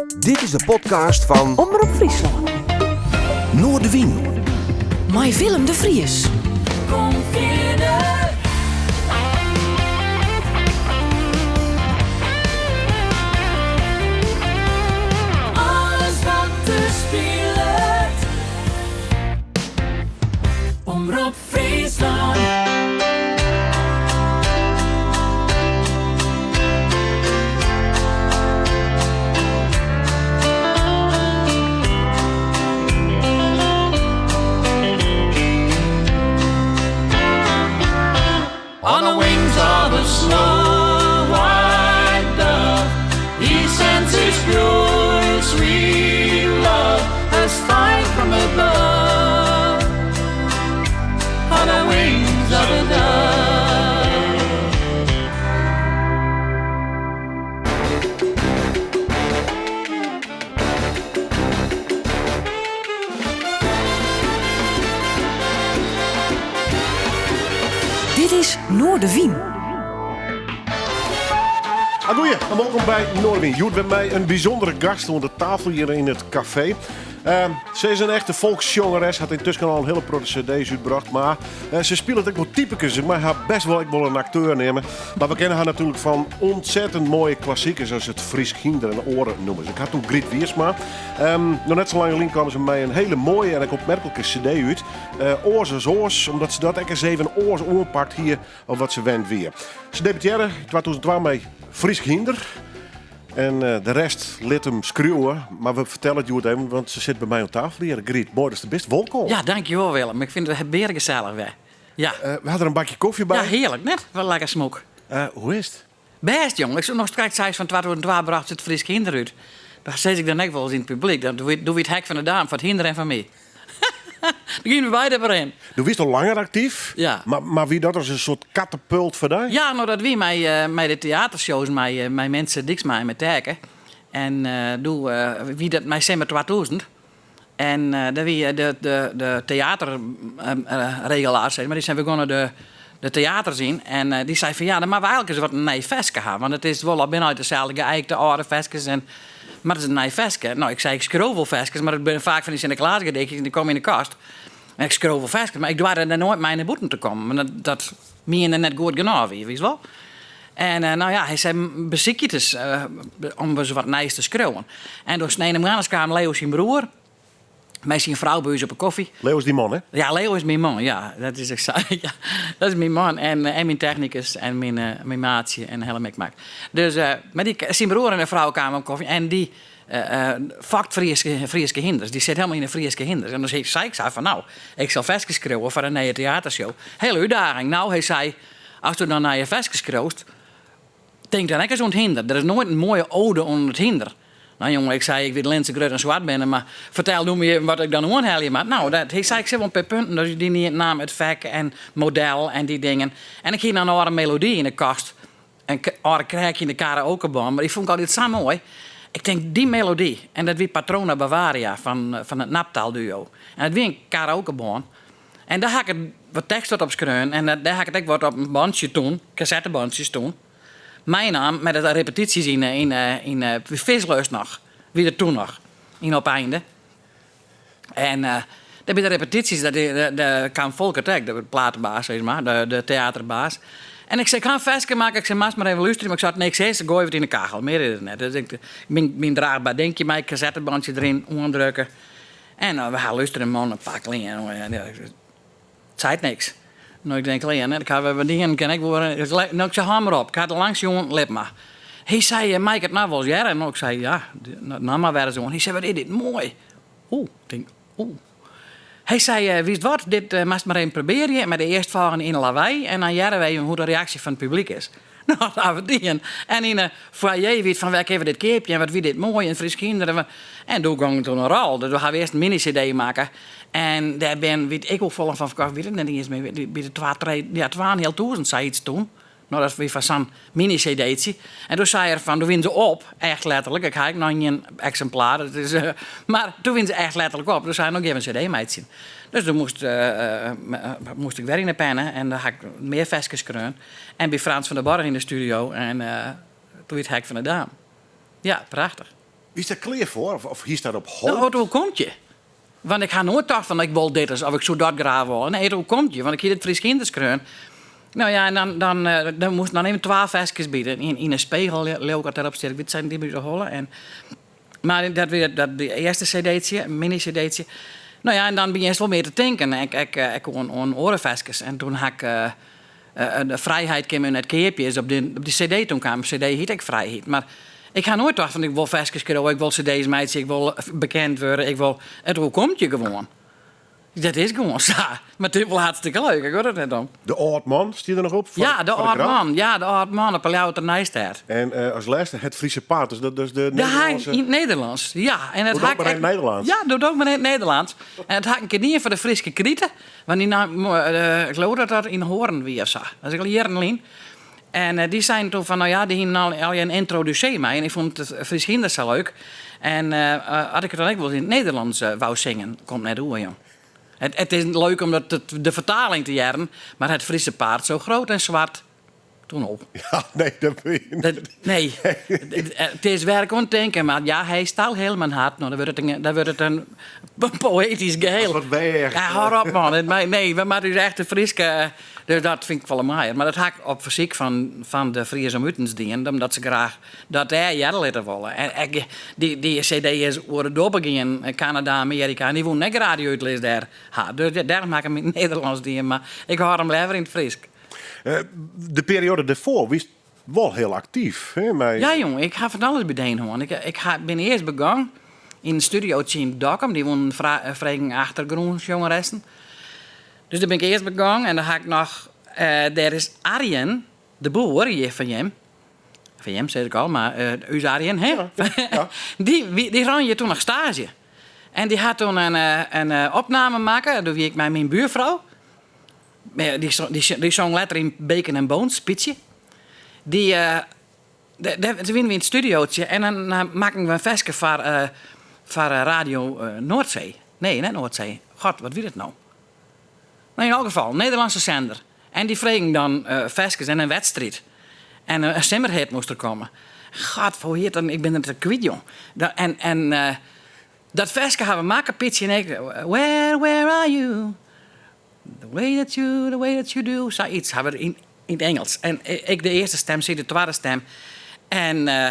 Dit is de podcast fan Omrop Fryslân. Noardewyn. Mei Willem de Vries. Kom fierder. Alles wat der spilet. Omrop Fryslân. On the wings of a snow white dove, he sends his pure, sweet love, a sign from above. On the wings of a dove. Dit is Noardewyn. Agoeie en wolkom by Noardewyn. Hjoed wer mei in bysûndere gast oan de tafel hjir yn it kafee. Se is in echte folkssjongeres, hat yntusken al in hiele protte cd's útbrocht, mar se spilet ek wol typekes. Ik mei har best wol ek wol in akteur neame. Mar we kenne har natuerlik fan ûntsettend moaie klassikers as it Frysk Hynder en oare nûmers. Ik ha it oer Griet Wiersma. Noch net sa lang lyn kaam se mei in hiele moaie en ek opmerklike cd út. Oars as oars, omdat se dat ek ris even oars oanpakt hie as wat se wend wie. Se debutearre yn 2002 mei Frysk Hynder. En de rest lit him skriuwe, mar we fertelle it hjoed even, want se sit by my oan tafel hjir. Griet, moai datst der bist. Wolkom. Ja, dankjewol Willem. Ik fyn it bearegesellich wer. Ja. We ha der in bakje kofje by. Ja, hearlik, net? Wat lekker smûk. Hoe is it? Bêst, jong. Ik soe noch straks seis fan 2002 brocht se it Frysk Hynder út. Dat sis ik dan ek wolris yn it publyk. Dan doe wie it hek fan de daam foar it hynder en foar my. Doe giene we beide wer yn. Do wiest al langer aktyf, Ja. mar wie dat as in soart katapult foar dy? Ja, no dat wie mei de teatershows mei Minze Dijksma en mei Terke. En doe wie dat mei Simmer 2000. En dêr wie de teaterregelaar, sis mar, dy sei we geane de teaters yn. En dy sei fan ja, dan moatte we eigenlik ris wat in nij ferske ha. Want it is wol al binne deselde geëikte âlde ferskes. En, mar it is in nij ferske. No, ik sei ik skriuw wol ferskes, mar it binne faak fan dy Sinteklaasgedichtjes en dy komme yn de kast. En ik skriuw wol ferskes, mar ik doarde der noait mei nei bûten te kommen. Want dat miende net goed genôch wie, witst wol. En no ja, hy sei besykje it ris om ris wat nijs te skriuwen. En doe snein moarns kaam Leo syn broer mei syn frou by ús op 'e kofje. Leo is dyn man, hè? Ja, Leo is myn man, ja. Dat is ek sa. Ja, dat is myn man en myn technikus en myn maatsje en de hiele mikmak. Dus, mar dy, syn broer en de frou kamen op kofje en dy fokt Fryske hynders. Dy sit helemaal yn de Fryske hynders. En dan sei ik sa fan, no, ik sil ferskes skriuwe foar in nije teatershow. Hele útdaging. No, hy sei, Asto dan nije ferskes skriuwst, tink dan ek ris oan it hynder. Der is noait in moaie ode oan it hynder. No jonge, ik sei, ik wit allinne sa grut en swart binne, mar fertel no my even wat ik dan oanhelje moat. No, dat, hy sei, ik sil wol in pear punten, dus dy naam it fek en model en dy dingen. En ik hie dan in âlde melody yn de kast, in âlde kreakjende karaokebân, mar dy fûn ik altyd sa moai. Ik tink, dy melody, en dat wie Patrona Bavaria fan it Naptaal-duo. En dat wie in karaokebân. En dêr ha ik wat tekst wat op skreaun en dêr ha ik it ek wat op in bantsje toen, kassettebantsjes toen, meinaam mei de repetysjes yn yn yn Vislust noch, wie der toen noch, yn Opeinde. En dêr by de repetysjes, dêr kaam Folkert ek, de platebaas sis mar, de teaterbaas. En ik sei, ik ha in ferske makke, ik sei, moatst mar even lústerje, mar ik sei, as it niks is, goai it yn de kachel, mear is it net. Dus ik myn draachber dinkje mei kassettebantsje deryn oandrukke. En we ha lústere man in pak klean. It seit niks. No ik denk klean, ik ha wer wat dien, kin ik wol wer. No ik sei hâld mar op, ik ha it al lang sjoen, lit mar. Hy sei, mei ik it no wolris hearre? No ik sei ja, no mar wer ris oan. Hy sei, wat is dit moai. Oeh, ik tink, oeh. Hy sei, witst wat, dit moatst mar even probearje mei de earstfolgjende yn 'e Lawei en dan hearre we even hoe't de reaksje fan it publyk is. No, dat ha we dien. En yn 'e foyer wie it fan wêr kinne we dit keapje en wat wie dit moai en Frysk hynder. En doe gong it oan 'e rol. Dus we hawwe earst in mini-cd makke en dêr bin wit ik hoefolle fan ferkocht, wit ik net iens mear, by de twa, trije, ja twaenhealtûzen sayts toen. No dat wie foar sa'n mini-cd'tsje. En doe sei er fan, doe wiene se op, echt letterlik, ik ha ek noch ien eksimplaar, dat is, mar doe wiene se echt letterlik op. Doe sei er, no gean we in cd meitsjen. Dus doe moast, moast ik wer yn 'e penne en doe ha ik mear ferskes skreaun. En by Frans van der Borg yn de studio en doe wie it hek fan de daam. Ja, prachtich. Wiest dêr klear foar of, of hiest dêrop hope? No, it oerkomt je. Want ik ha noait tocht fan ik wol dit of ik soe dat graach wolle. Nee, it oerkomt je, want ik hie it Frysk Hynder skreaun. No ja, en dan, dan, eh, dan moasten dan even twa ferskes by. Yn 'e spegel, leau ik dat dêrop stiet. Ik wit it net út 'e holle. En, mar dat wie dat de earste cd'tsje, mini-cd'tsje. No ja, en dan begjinst wol mear te tinken. Ek, ek, ek oan, oan oare ferskes. En toen ha ik eh, eh, de Frijheid kin men net keapje is op de, op de cd toen kaam. CD hiet ek Frijheid. Mar ik ha noait tocht fan ik wol ferskes skriuwe, ik wol cd's meitsje, ik wol bekend wurde, ik wol... It oerkomt je gewoan. Dat is gewoan sa. Mar it is wol hartstikke leuk, ik wurd it net om. De âld man stiet der noch op? Foar, Ja, de foar de âld grap. man. Ja, de âld man op 'e Ljouwerter Nijstêd. En eh, as lêste Het Friese Paard, dus dat is de De ha Nederlânske... yn it Nederlânsk, ja. En dat Doe ha ook mar ik yn it Nederlânsk. Ja, doe ook mar yn it Nederlânsk. En dat ha ik in kear dien foar de Fryske Krite. Want dy naam, eh, ik leau dat dat yn Hoorn wie of sa. Dat is al jierren lyn. En eh, dy seinen toen fan, no ja, dy hienen al, al in yntroduksje mei. En ik fûn it Frysk Hynder sa leuk. En eh, as ik it dan ek wol yn it Nederlânsk eh, wou singen, komt net oer, jong. It, it is leuk om dat, de fertaling te hearren, mar Het Friese Paard zo groot en zwart, toen op. Ja, nee, dat bin je Dat, nee, it is werk oan tinken, mar ja, hy stal hiel myn hart. No, dan wurdt it in, dan wurdt it in poëtysk geheel. Wat weach. Ja, hâld op, man. It mei- Nee, we moatte ús echt de Fryske... Dus dat fyn ik folle moaier. Mar dat ha ik op fersyk fan, fan de Fries om utens dien, omdat se graach dat dêr hearre litte wolle. En ek dy, dy CD is oer de dobbe gien, Kanada, Amearika, en dy woenen ek graach dy útlis dêr ha. Dus ja, dêrom ha ik him yn it Nederlânsk dien, mar ik hâld him leaver yn it Frysk. Eh, de perioade dêrfoar wiest wol hiel aktyf. Hè, mei... Ja, jong, ik ha fan alles by dien hân. Ik, ik ha, bin earst begûn yn in studiotsje yn Dokkum. Dy woenen fregen achtergrûnsjongeressen. Dus dêr bin ik earst begûn en dan ha ik noch... eh, dêr is Arjen de Boer, hjir fan jim. Fan jim sis ik al, mar eh, ús Arjen, hè? Ja. Dy, wie- dy rûn hjir toen noch staazje. En dy hat toen in, eh, in eh, opname makke. Doe wie ik mei myn buorfrou. Dy, dy, dy song letter yn Bacon and Bones, Pietsje. Dy, uh, dêr wienen we yn it studiootje en dan eh, makken we in ferske foar, eh, foar Radio Noordzee. Nee, net Noordzee. God, wat wie dat no? No, yn elk gefal, Nederlânske sender. En dy fregen dan ferskes en in wedstriid. En in simmerhit moast der komme. God, hoe hjit dat? Ik bin it kwyt, jong. En, en dat ferske ha we makke, Pietsje en ik. Where, where are you? The way that you, the way that you do. Sayts ha we yn, yn it Ingelsk. En ik de earste stim, sy de twadde stim. En uh,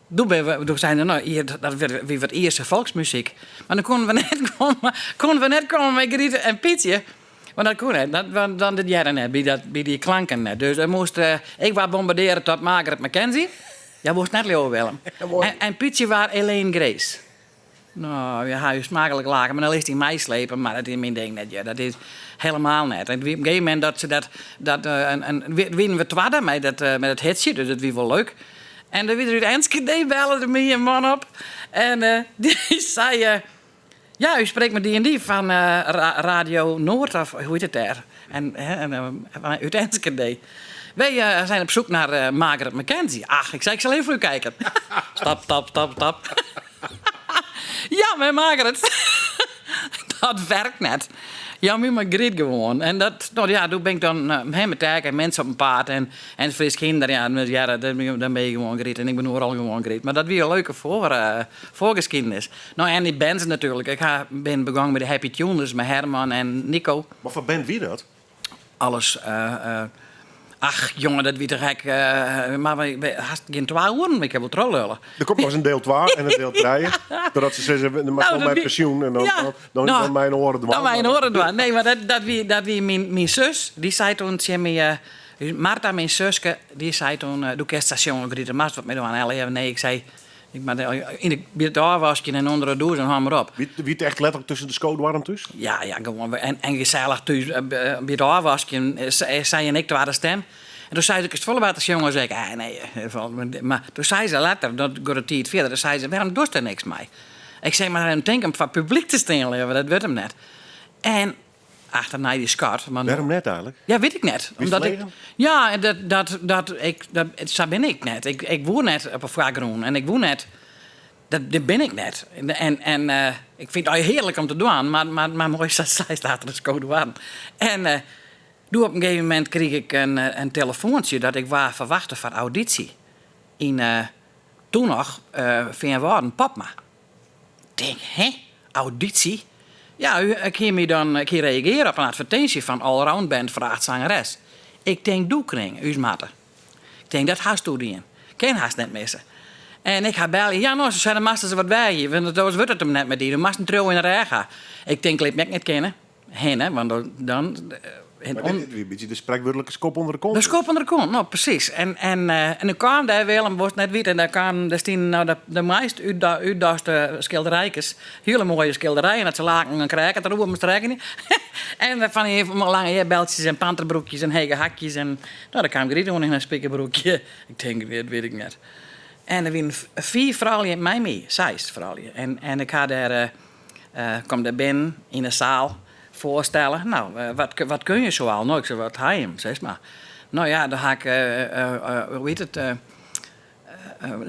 doe, binne we, doe seinen we, no, hier, dat wie wat Ierske folksmuzyk. Mar dan koenen we net komme, koenen we net komme mei Griet en Pietsje. Want dat koe net. Dat, want dan dit hearde net, by, dat, by dy klanken net. Dus dan moast, uh, ik waard bombardearre tot Margaret McKenzie. Ja, woest net leauwe, Willem. En, en Pietsje waard Elaine Grace. No, we ha ús smaaklik lake, mar dan litst dy meislepe, mar dat is myn ding net, ja. Dat is helemaal net. En op in gegeven momint dat se dat, dat uh, en, en wienen we twadde mei dat, uh, mei dat hitsje, dus dat wie wol leuk. En dan wie der út Enschede belle der my in man op en uh, dy sei, uh, ja, u spreekt met die en die fan uh, Radio Noord, of hoe heet het daar? En, en uh, uit Enschede. Wij uh, zijn op zoek naar uh, Margaret McKenzie. Ach, ik zei, ik zal even voor u kijken. Stap, stap, stap, stap. Ja, mei Margaret. Dat werkt net. Ja, my mei Griet gewoan. En dat, no ja, doe bin ik dan uh, met en Mens op 'en paad en, en Frysk Hynder. Ja, ja, dan bin je gewoan Griet. En ik bin oeral gewoan Griet. Mar dat wie in leuke foar, uh, foarskiednis. No, en dy bands natuerlik. Ik ha, bin begûn mei de Happy Tuners, mei Herman en Nico. Wat foar band wie dat? Alles. Uh, ach, jonge, dat wie te gek. Mar we hast gjin 2 oeren, ik ha wol trolullen. Der komt noch ris in diel 2 en in diel 3. Totdat se sizze, dan moat No, mei pensjoen en dan, ja. dan, dan, No, dan mei in oare dwaan. Dan mei in oare dwaan. Nee, mar dat, dat wie, dat wie myn, myn sus. Dy sei toen tsjin my... Uh, Marta, myn suske, dy sei toen... Uh, do kinst sa sjonge, Griet, moatst wat mei dwaan. Elle, nee, ik sei... Ik moat yn de, by it ôfwaskjen en ûnder de dûs en hâld mar op. Wie, wie it echt letterlik tusken de skodoarren thús? Ja, ja, gewoan. En, en gesellich thús by it ôfwaskjen sei en ik twadde stim. En doe sei se, kinst folle better sjonge as ik. Ah, nee, mar doe sei se letter, dat gie de tiid fierder, doe sei se, wêrom dochst der niks mei? Ik sei, mar dan tink om foar publyk te stean, leave, dat wurdt him net. En achternei dy skat. Want, Wêrom net eigentlik? Ja, wit ik net. Wie Omdat ik, ferlegen? ja, dat, dat, dat, ik, dat, sa bin ik net. Ik, ik woe net op 'e foargrûn en ik woe net. Dat, dat bin ik net. En, en uh, ik fyn it hearlik om te dwaan, mar, mar, mar moai sa seist achter de skodoarren. En uh, doe op in gegeven momint krige ik in, in telefoantsje dat ik waard ferwachte foar audysje yn uh, Toen noch Feanwâlden Popma. Tink, hè? Auditie? Ja, ik hie my dan, ik hie reagearre op in advertinsje fan Allround Band vraagt zangeres. Ik tink, doe kring, ús moatte. Ik tink, dat hasto dien. Kin hast net misse. En ik ha belle, ja no, se seine, moatst se wat weagje, want oars wurdt it him net mei dy. Do moatst in triuw yn 'e rêch ha. Ik tink, lit my ek net kinne. Hinne, want dan. Maar dit wie in bytsje de sprekwurdlike skop ûnder de kont. De skop ûnder de kont, no presys. En, en, eh, en ik kaam dêr, Willem, wolst net witte, en dêr kaam, dêr stienen no de, de meist útdoste skilderijkes. Hiele moaie skilderijen, dat se laken in krêke deroer moast rekkenje. en fan dy lange earbeltsjes en panterbroekjes en hege hakjes. En no, dêr kaam Griet oan yn in spikerbroekje. Ik tink, dit wit ik net. En der wienen fiif froulju mei my, seis froulju. En, en ik ha dêr... Eh, Kom dêr binnen yn 'e saal, foarstelle. No, wat, wat kun je zoal? No, ik sei, wat ha jim? Sis mar. No ja, dan ha ik, hoe hjit it,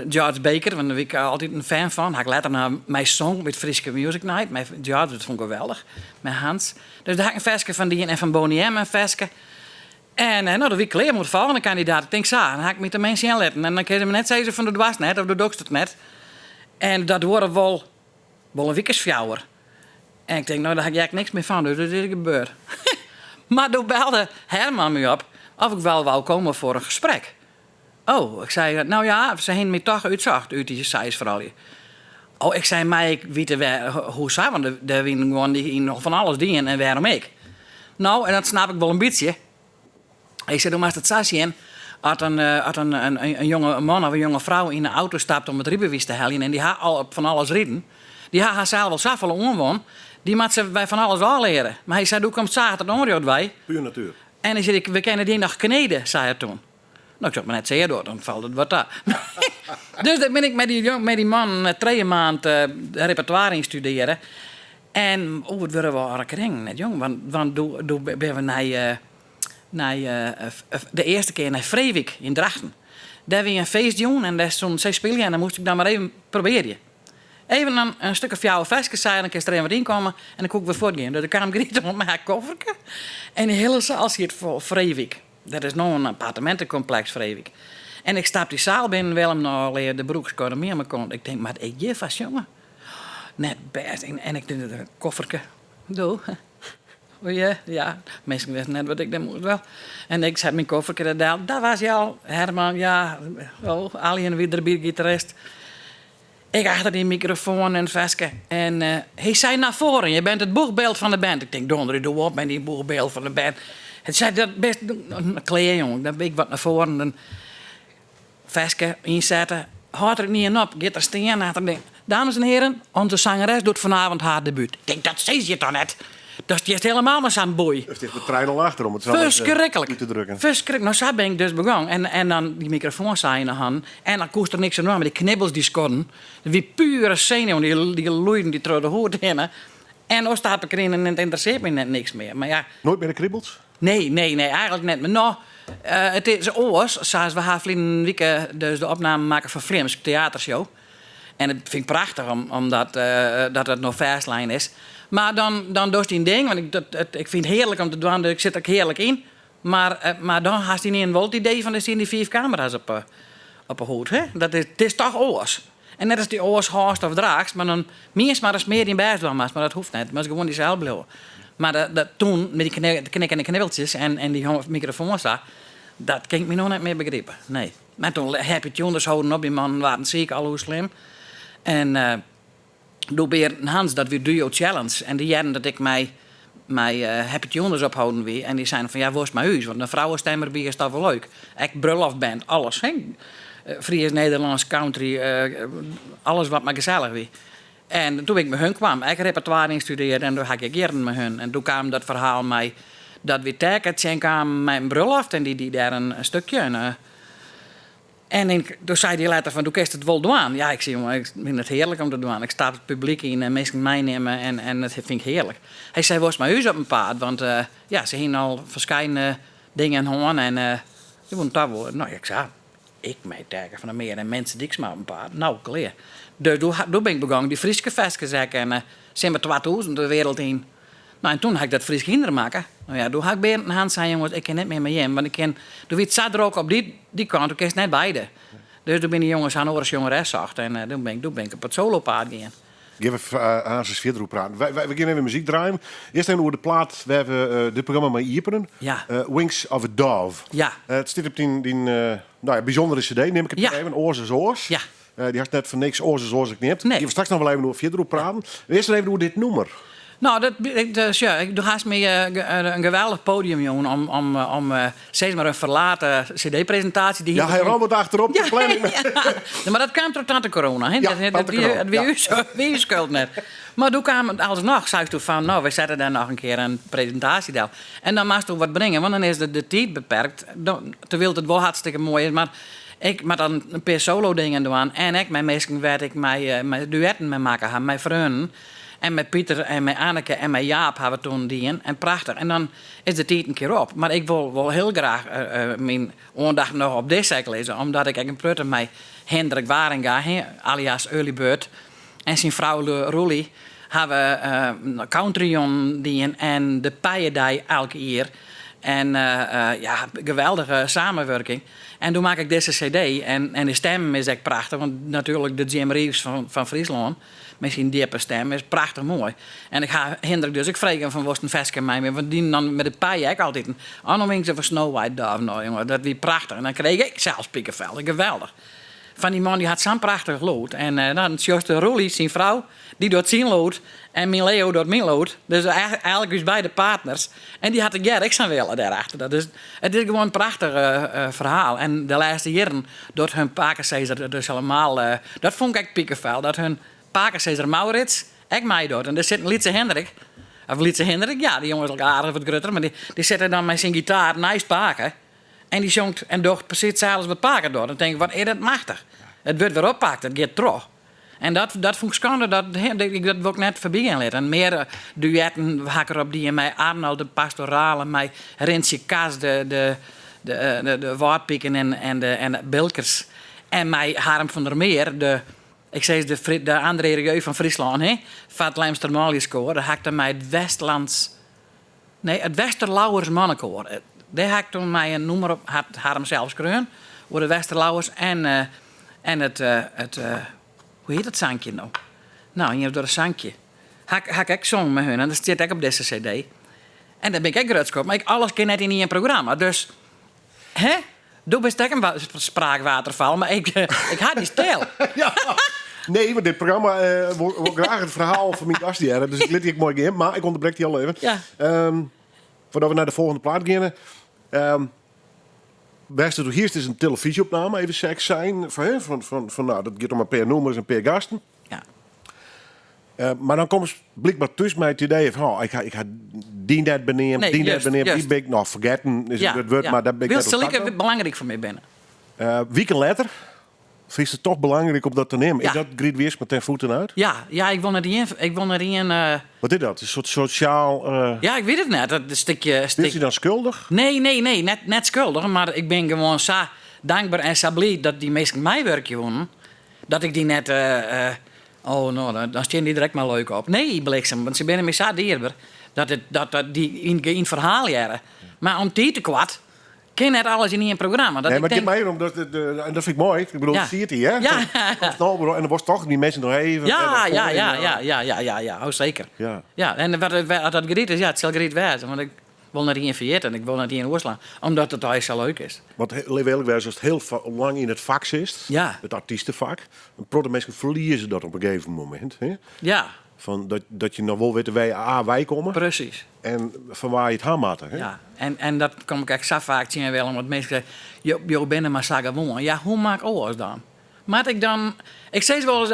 George Baker, want dêr wie ik altyd in fan fan. Ha ik letter noch mei song by it Fryske Music Night, mei George, dat fûn ik geweldich, mei Hans. Dus dêr ha ik in ferske fan dien en fan Boney M in ferske. En no, dan wie ik klear mei de folgjende kandidaat. Ik tink sa, dan ha ik my teminsten sjen litten. En dan kinne se my net sizze fan do doarst net of do dochst it net. En dat duorre wol Wol in wike as fjouwer. En ik tink, no, dêr ha ik ek niks mear fan, dus dat is gebeurd. Mar doe belde Herman my op of ik wel wou komme foar in gesprek. Oh, ik sei, no ja, se hiene my toch útsocht út dy seis froulju. Oh, ik sei, mei ik witte wêr, hoe sa, want der wiene guon dy hiene noch fan alles dien en wêrom ik? No, en dat snap ik wol in bytsje. Ik sei, do moatst it sa sjen, as in, as in, in jonge man of in jonge frou yn 'e auto stapt om it rydbewiis te heljen en dy ha al op fan alles riden, dy ha harsels al safolle oanwûn, dy moat se wer fan alles ôfleare. Mar hy sei, do komst sa achter it oanrjocht wei. Puur natuer. En hy sei, we kinne dy noch knede, sei er toen. No, ik sei, mar net sear docht, dan falt it wat ta. Dus dêr bin ik mei dy, mei dy mannen trije maand repertoire yn studearre. En oh, it wurde wol âlde kringen net, jong. Want, want doe, doe binne we nei, nei de earste kear nei Vreewyk yn Drachten. Dêr wie in feestjûn en dêr soenen sy spylje en dan moast ik dan mar even probearje. Even in, in stik of fjouwer ferskes sei, dan kinst der even wat ynkomme en dan koe ik wer fuortgean. Dus der kaam Griet oan mei har kofferke en de hiele saal siet fol Vreewyk. Dat is no in appartemintekompleks Vreewyk. En ik stap dy saal binnen, Willem, no lear de broek skodde my oan myn kont. Ik tink, moat ik hjir foar sjonge? Net bêst. En ik tink, in kofferke. Doe. O ja, ja. Minsken wisten net wat ik dêr moast wel. En ik set myn kofferke der del. Daar was hij al. Herman, ja. Oh, Alien wie derby, gitarist. Ik achter die microfoon en ferske. En uh, hij zei naar voren, je bent het boegbeeld van de band. Ik denk, donder, doe op met die boegbeeld van de band. Hij zei, dat bist in klear, jong. Dan bin ik wat naar voren. Dan ferske ynsette. Hâldt der ien op, giet der stean achter de Dames en heren, onze zangeres doet vanavond haar debuut. Ik denk, dat sis je toch net? Dat is helemaal mar sa'n boei. Der stiet de trein al achter om it sa mar Ferskriklik. út te drukken. Ferskriklik. No, sa bin ik dus begûn. En, en dan dy mikrofoan sa yn 'e hannen. En dan koest der niks oan dwaan, mar dy knibbels dy skodden. Dat wie pure senuwen, dy, dy loeiden dy troch de hûd hinne. En dan stap ik deryn en it ynteressearret my net niks mear. Mar ja, Noait mear de kribbels? Nee, nee, nee, eigentlik net. Mar no, it is oars. Sa as we ha ferline wike dus de opname makke foar Flimsk teatershow. En dat fyn ik prachtich, omdat dat it no fêstlein is. Mar dan, dan dochst dyn ding, want ik, dat, ik fyn it hearlik om te dwaan, dus ik sit der ek hearlik yn. Mar, mar dan hast ynienen wol it idee fan der stean dy fiif kamera's op, op 'e hûd. Hè? Dat is, it is toch oars. En net ast dy oars hâldst of draachst, mar dan mienst mar ris mear dyn bêst dwaan moatst. Mar dat hoecht net, moatst gewoan dysels bliuwe. Mar dat, dat, toen, mei dy knikkende knibbeltsjes en, en dy mikrofoan sa, dat kin ik my noch net mear begripe. Nee. Mar toen Happy Tuners holden op, dy mannen waarden siik, al hoe slim. En uh, doe Berend en Hans, dat wie Duo Challenge. En dy hearden dat ik mei, mei uh, Happy Tuners opholden wie. En dy seinen fan, ja, wolst mei ús? Want in frouwestim derby is toch wol leuk. Ek brullofband, alles. Hè? Fries, Nederlânsk, country, uh, alles wat mar gesellich wie. En toen ik mei hun kwam, ek repertoire ynstudearre en doe ha ik ek jierren mei hun. En doe kaam dat ferhaal mei dat wy Terke tsjinkamen mei in brulloft en dy die dêr in stukje. En, uh, en ik, doe sei dy letter fan, do kinst it wol dwaan. Ja, ik sei, jonge, ik fyn it hearlik om te dwaan. Ik stap it publyk yn en minsken meinimme en, en dat fyn ik hearlik. Hy sei, wolst mei ús op 'en paad? Want uh, ja, se hiene al ferskate dingen hân en uh, dy woene toch wol. No, ik sei, ik mei Terke van der Meer en Minze Dijksma op 'en paad. No, klear. Dus doe, doe bin ik begûn dy Fryske ferskes ek en uh, simmer 2000 de wereld yn. No, en toen ha ik dat Frysk hynder makke. No ja, doe ha ik Berend en Hans sein, jonges, ik kin net mear mei jim, want ik kin, doe wie it sa drok op dy, dy kant, do kinst net beide. Dus doe binne dy jonges ha in oare sjongeres socht en doe bin ik, doe bin ik op it solopaad gien. Gean we aansens fierder oer praten. Wy, wy gean even muzyk draaien. Earst even oer de plaat wêr't we dit programma mei iepenen. Ja. Wings of a Dove. Ja. It stiet op dyn, dyn nou ja, bysûndere CD, neam ik it Ja. mar even. Oars as oars. Ja. Dy hast net foar niks oars as oars ek neamd. Nee. Gean we straks noch wol even oer fierder oer praten. Earst even oer dit nûmer. Nou, dat, ik, eh, sjoch, ik, do hast my eh, in geweldich podium jûn om, om, eh, om eh, sis mar in ferlate CD-presintaasje. Die Ja, hy rammelt achterop de planning. Ja, maar dat kwam troch tante corona. Hè? Ja, dat, dat, tante wie, corona, dat wie ja. ús, wie ús skuld net. Mar doe kaam it alsnoch, seisto fan, nou, we sette dêr noch in kear in presintaasje del. En dan moatsto wat bringe, want dan is de, de tiid beperkt. Dan, terwyl it wol hartstikke moai is, mar ik moat dan in pear solo dingen dwaan. En ek mei minsken wêr't ik mei, eh, mei duetten mei makke ha, mei freonen. En mei Pieter en mei Anneke en mei Jaap ha we toen dien. En prachtich. En dan is de tiid in kear op. Mar ik wol wol hiel graach eh, eh, myn oandacht noch op dizze ek lizze. Omdat ik ek in protte mei Hendrik Waringa, alias Early Bird, en syn frou Roelie ha we eh, countryjûnen dien en de Pijedei elk jier. En ja, geweldige samenwerking. En doe makke ik dizze CD en, en de stem is ek prachtich, want natuerlik de Jim Reeves fan, fan Fryslân mei syn djippe stem is prachtich moai. En ik ha Hendrik dus ek frege fan wolst in ferske mei my, want dy dan mei de Pije ek altyd in On the Wings of a Snow White Dove. Nou jonge, dat wie prachtich. En dan kreeg ik sels pikefel. Geweldich. Fan dy man dy hat sa'n prachtich lûd. En eh, dan sjochst de Roelie, syn frou, dy docht syn lûd. En myn Leo docht myn lûd. Dus eigenlik ús beide partners. En dy hat tegearre ek sa'n wille dêrachter. Dat is, it is gewoan in prachtich eh, eh, ferhaal. En de lêste jierren docht hun pakesizzer dus helemaal... eh, dat fûn ik ek pikefel. Dat hun pakesizzer Maurits ek meidocht. En der sit in lytse Hendrik. Of lytse Hendrik, ja, dy jonge is al aardich wat grutter. Mar dy, dy sit der dan mei syn gitaar neist pake. En dy sjongt en docht presys itselde wat pake docht. Dan tink ik, wat is dat machtich. It wurdt wer oppakt, it giet troch. En dat, dat fûn ik skande, dat, ik, dat wol ik net foarby gean litte. En mear duetten ha ik derop dien mei Arnold de Pastorale, mei Rintsje Kas, de, de, de, eh, de, de Wâldpiken en, en, de, en de Bilkers. En mei Harm van der Meer, de, ik sis de, de André Rieu fan Fryslân, hè, fan it Lemster Manljuskoar. Dêr ha ik dan mei it Westlands Nee, it Westerlauwers Mannekoar. Dêr ha ik toen mei in nûmer op, hat Harm sels skreaun, oer de Westerlauwers en, eh, en it, eh, it eh, hoe hjit dat sankje no? Nou, ien door in sankje. Ha ik, ha ik ek songen mei hun en dat stiet ek op dizze CD. En dêr bin ik ek grutsk op, mar ik, alles kin net yn ien programma. Dus, hè? Do bist ek in spraakwaterfal, mar ik, ik ha dy stil. Ja. Nee, want dit programma eh, wol, wol graach it ferhaal fan myn gast hearre. Dus ik lit dy ek moai gean. Mar ik ûnderbrek dy al even. Ja. Foardat we nei de folgjende plaat geane. Bêste do hierst is in telefyzjeopname, even seks sein. Fan, hè, fan, fan, fan, nou, dat giet om in pear nûmers en in pear gasten. Ja. Mar dan komst blykber thús mei it idee fan, oh, ik ha, ik ha dy net beneamd, Nee, dy net juist, beneamd, dy juist. bin ik noch fergetten, is Ja, it wurd, ja. mar dêr bin ik Wylst net se op like ta belangryk foar my binne. Wiken letter fynst it toch belangryk om dat te neamen. Ja. Is dat Griet Wiersma ten voeten uit? Ja, ja, ik wol net ien, ik wol net ien. Wat is dat? In soart sosjaal. Ja, ik wit it net. Dat stikje, Bist stik... je dan skuldich? Nee, nee, nee, net, net skuldich, mar ik bin gewoan sa dankber en sa bliid dat dy minsken meiwurkje woenen. Dat ik dy net. Oh, no, dan, dan stean dy der ek mar leuk op. Nee, bliksem, want se binne my sa dierber dat, it, dat, dat dy yn, yn it ferhaal hearre. Mar om tiid te koart kin net alles yn ien programma. Dat Nee, ik mar it giet tink, my om dat, de, de, en dat fyn ik moai. Ik bedoel, Ja. dat siet hy, hè? Ja. Komst no, en dan wolst toch dy minsken noch even. Ja, en dan ja, kom je ja, en, ja, ja, ja, ja, ja, oh, seker. Ja. Ja, en wat, wat dat Griet is, ja, it sil Griet wêze, want ik wol net ien ferjitte en ik wol net ien oerslaan, omdat it eins sa leuk is. Want litte we earlik wêze, ast hiel lang yn it fak sitst, Ja. it artystefak, in protte minsken ferlieze dat op in gegeven momint. Hè? Ja, Fan dat, dat je noch wol witte wêr je A wei komme presys. en fan wa je it ha moatte. Hè? Ja, en, en dat kom ik ek sa faak tsjin Willem, want minsken sizze, jo, jo binne mar sa gewoan. Ja, hoe moat ik oars dan? Moat ik dan... Ik sis wolris,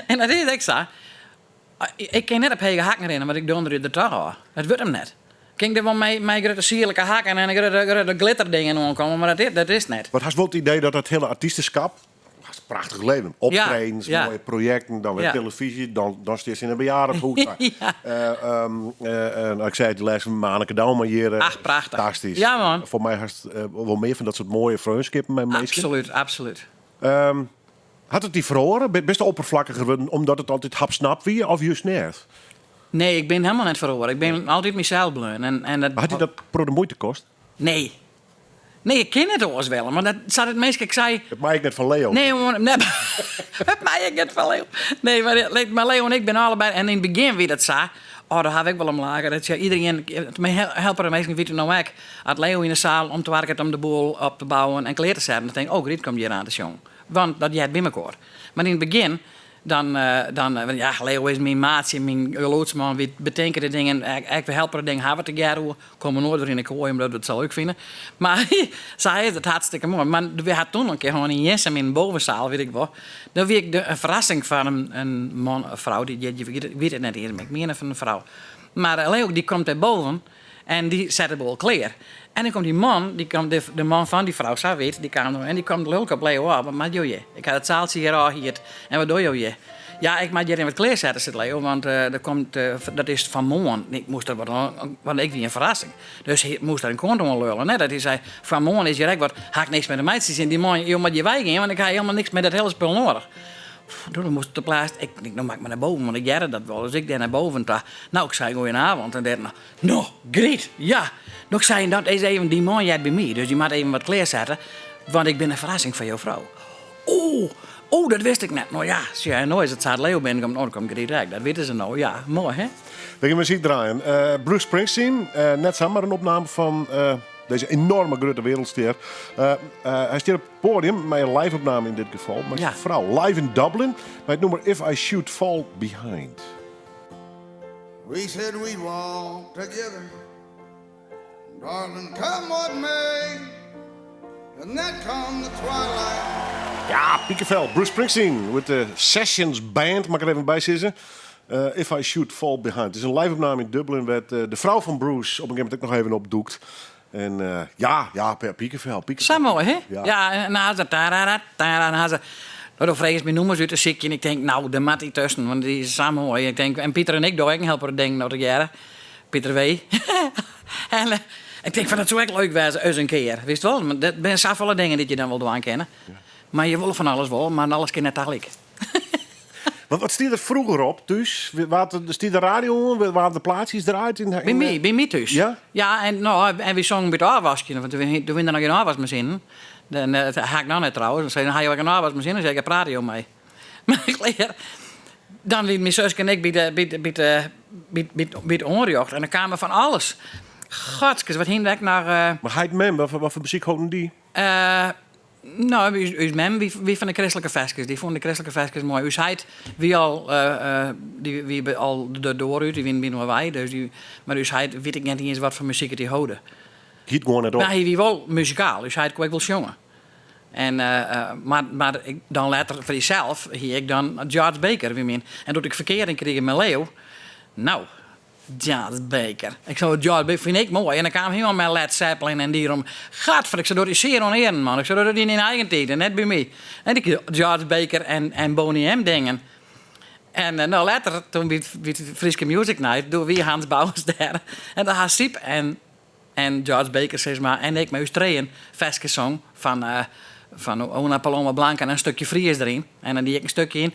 en dat is ek sa, ik kin net op hege hakken rinne, want ik donderje der toch ôf. Dat wurdt him net. Kin ik der wol mei, mei grutte sierlike hakken en grutte, grutte glitterdingen oankomme, mar dat is, dat is net. Want hast wol it idee dat dat hiele artysteskap, hast in prachtich leven, optredens, ja. moaie projekten, dan wer Ja. telefyzje, dan, dan steest yn in bejaardehûs. Ja. Nou, ik sei it lêsten mei Anneke Douma hjir. Ach, prachtich. Fantastysk. Ja, man. Foar my hast wol mear fan dat soart moaie freonskippen mei minsken. Absolút, absolút. Hat it dy feroare? Bist opperflakkiger wurden omdat it altyd hapsnap wie of just net? Nee, ik bin helemaal net feroare. Ik bin altyd mysels bleaun. En, en dat... Hat dy dat protte muoite koste? Nee. Nee, ik kin net oars, Willem. Want dat sa't it minske ik sei. Dat mei ik net fan Leo. Nee, nee, dat mei ik net fan Leo. Nee, mar, mar Leo en ik binne allebei. En yn it begjin wie dat sa. Oh, daar haw ik wol om lache. Dat ja, iedereen, helpere minsken witte no ek. As Leo yn de saal omtwarket om de boel op te bouwen en klear te setten, dan tink ik, oh, Griet komt hjir oan te sjongen. Want dat heart by mekoar. Mar yn it begjin Dan, dan, ja, Leo is myn maatsje, myn gelûdsman. Wy betinke de dingen, ek we helpe de dingen hawwe tegearre oer. Komme noait wer yn 'e koai omdat we it sa leuk fine. Mar sa is it hartstikke moai. Mar we ha toen in kear hân yn Jirnsum yn de bovenzaal, wit ik wol. Doe wie ik de, in ferrassing foar in, in man of frou, dy, dy, ik wit it net iens mear, ik mien fan in frou. Mar Leo dy komt dêr boven en dy set de boel klear. En dan komt dy man, dy komt, de, de man fan dy frou, sa wit, dy kaam en dy komt lulk op Leo ôf. Wat moat jo hjir? Ik ha it saaltsje hjir ôfhierd. En wat dogge jo hjir? Ja, ik moat hjir even wat klearsette, seit Leo, want der komt, dat is fan moarn. Ik moast der wat oan, want ik wie in ferrassing. Dus hy moast der in kant oan lullen. Net dat hy sei, fan moarn is hjir ek wat, ha ik niks mei te meitsjen. Tsjin dy man, jo moat hjir weigean, want ik ha helemaal niks mei dat hele spul noadich. Doe moast ik te plaats, ik tink, no moat ik mar nei boven, want ik hearde dat wol. Dus ik dêr nei boven ta. No, ik sei goedenavond en dêrnei, No, Griet, ja. No, ik sei, dat is even, dy man heart by my, dus dy moat even wat klearsette, want ik bin in ferrassing foar jo frou. O, o, dat wist ik net. No ja, sjoch, en no is it sa, Leo binnenkomt, no, dan komt Griet ek. Dat witte se no, ja. Moai, hè? We gean muzyk draaien. Uh, Bruce Springsteen, uh, net samar in opname fan uh, deze enorme grutte wereldster. Hy stiet op het podium mei in live-opname yn dit gefal, mei syn frou, live in Dublin, mei it nûmer If I Should Fall Behind. We said we'd walk together, darling, come what may. And then come the twilight. Ja, Piekenvel, Bruce Springsteen with the Sessions Band, mag ik er even bij zeggen. If I Should Fall Behind. Het is een live-opname in Dublin, waar de vrouw van Bruce op een gegeven moment ook nog even opdoekt. En ja, ja, Piekenvel, Piekenvel. Sa moai, hè? Ja. Ja, en dan ha se tarara, tarara, dan ha se. No, dan freegest my nûmers út te sykjen. Ik tink, no, dêr moat dy tusken, want dy is sa moai. Ik tink, en Pieter en ik dogge ek in hiel protte dingen no tegearre. Pieter W. En ik tink fan, dat soe ek leuk wêze, ris in kear. Witst wol, want der binne safolle dingen dy't je dan wol dwaan kinne. Mar je wolle fan alles wol, mar alles kin net tagelyk. Wat, wat stie der froeger op thús? Waard, stie de radio oan? Waarden de plaatsjes draaid? Yn, By my, by my thús. Ja? Ja, en, no, en wy songen by it ôfwaskjen, want doe wiene der noch gjin ôfwaskmasinen. Dan, dat ha ik noch net trouwens. Dan sei ha jo ek in ôfwaskmasine? Dan sei ik, dêr prate jo mei. Mar klear. Dan wie myn suske en ik by de, by de, by de, by, by, by it oanrjocht en dan kaam der fan alles. Godskes, wat hiene we ek noch... Mar heit en mem, wat, wat foar muzyk holden dy? No, ús mem wie fan de kristlike ferskes. Dy fûn de kristlike ferskes moai. Us heit wie al, dy wie al de doar út, dy wie by wei. Dus dy, mar ús heit wit ik net iens wat foar muzyk it hy holde. Hie it gewoan net op? Mar hy wie wol muzikaal. Us heit koe ek wol sjonge. En, mar, mar ik, dan letter foar dysels hie ik dan George Baker wie myn. En doe't ik ferkearing krige mei Leo, no, George Baker. Ik sei, George Baker fyn ik moai. En dan kaam hy oan mei Led Zeppelin en dy rom. Gadver, ik sei, docht dy sear oan earen, man. Ik sei, doch dat yn dyn eigen tiid en net by my. En dy George Baker en, en Boney M dingen. En no letter, toen by it Fryske Music Night, doe wie Hans Bouwens dêr. En dan ha Syb en, en George Baker sis mar en ik mei ús trijen ferskes song fan, fan Una Paloma Blanca en in stukje Fries deryn. En dan die ik in stukje yn.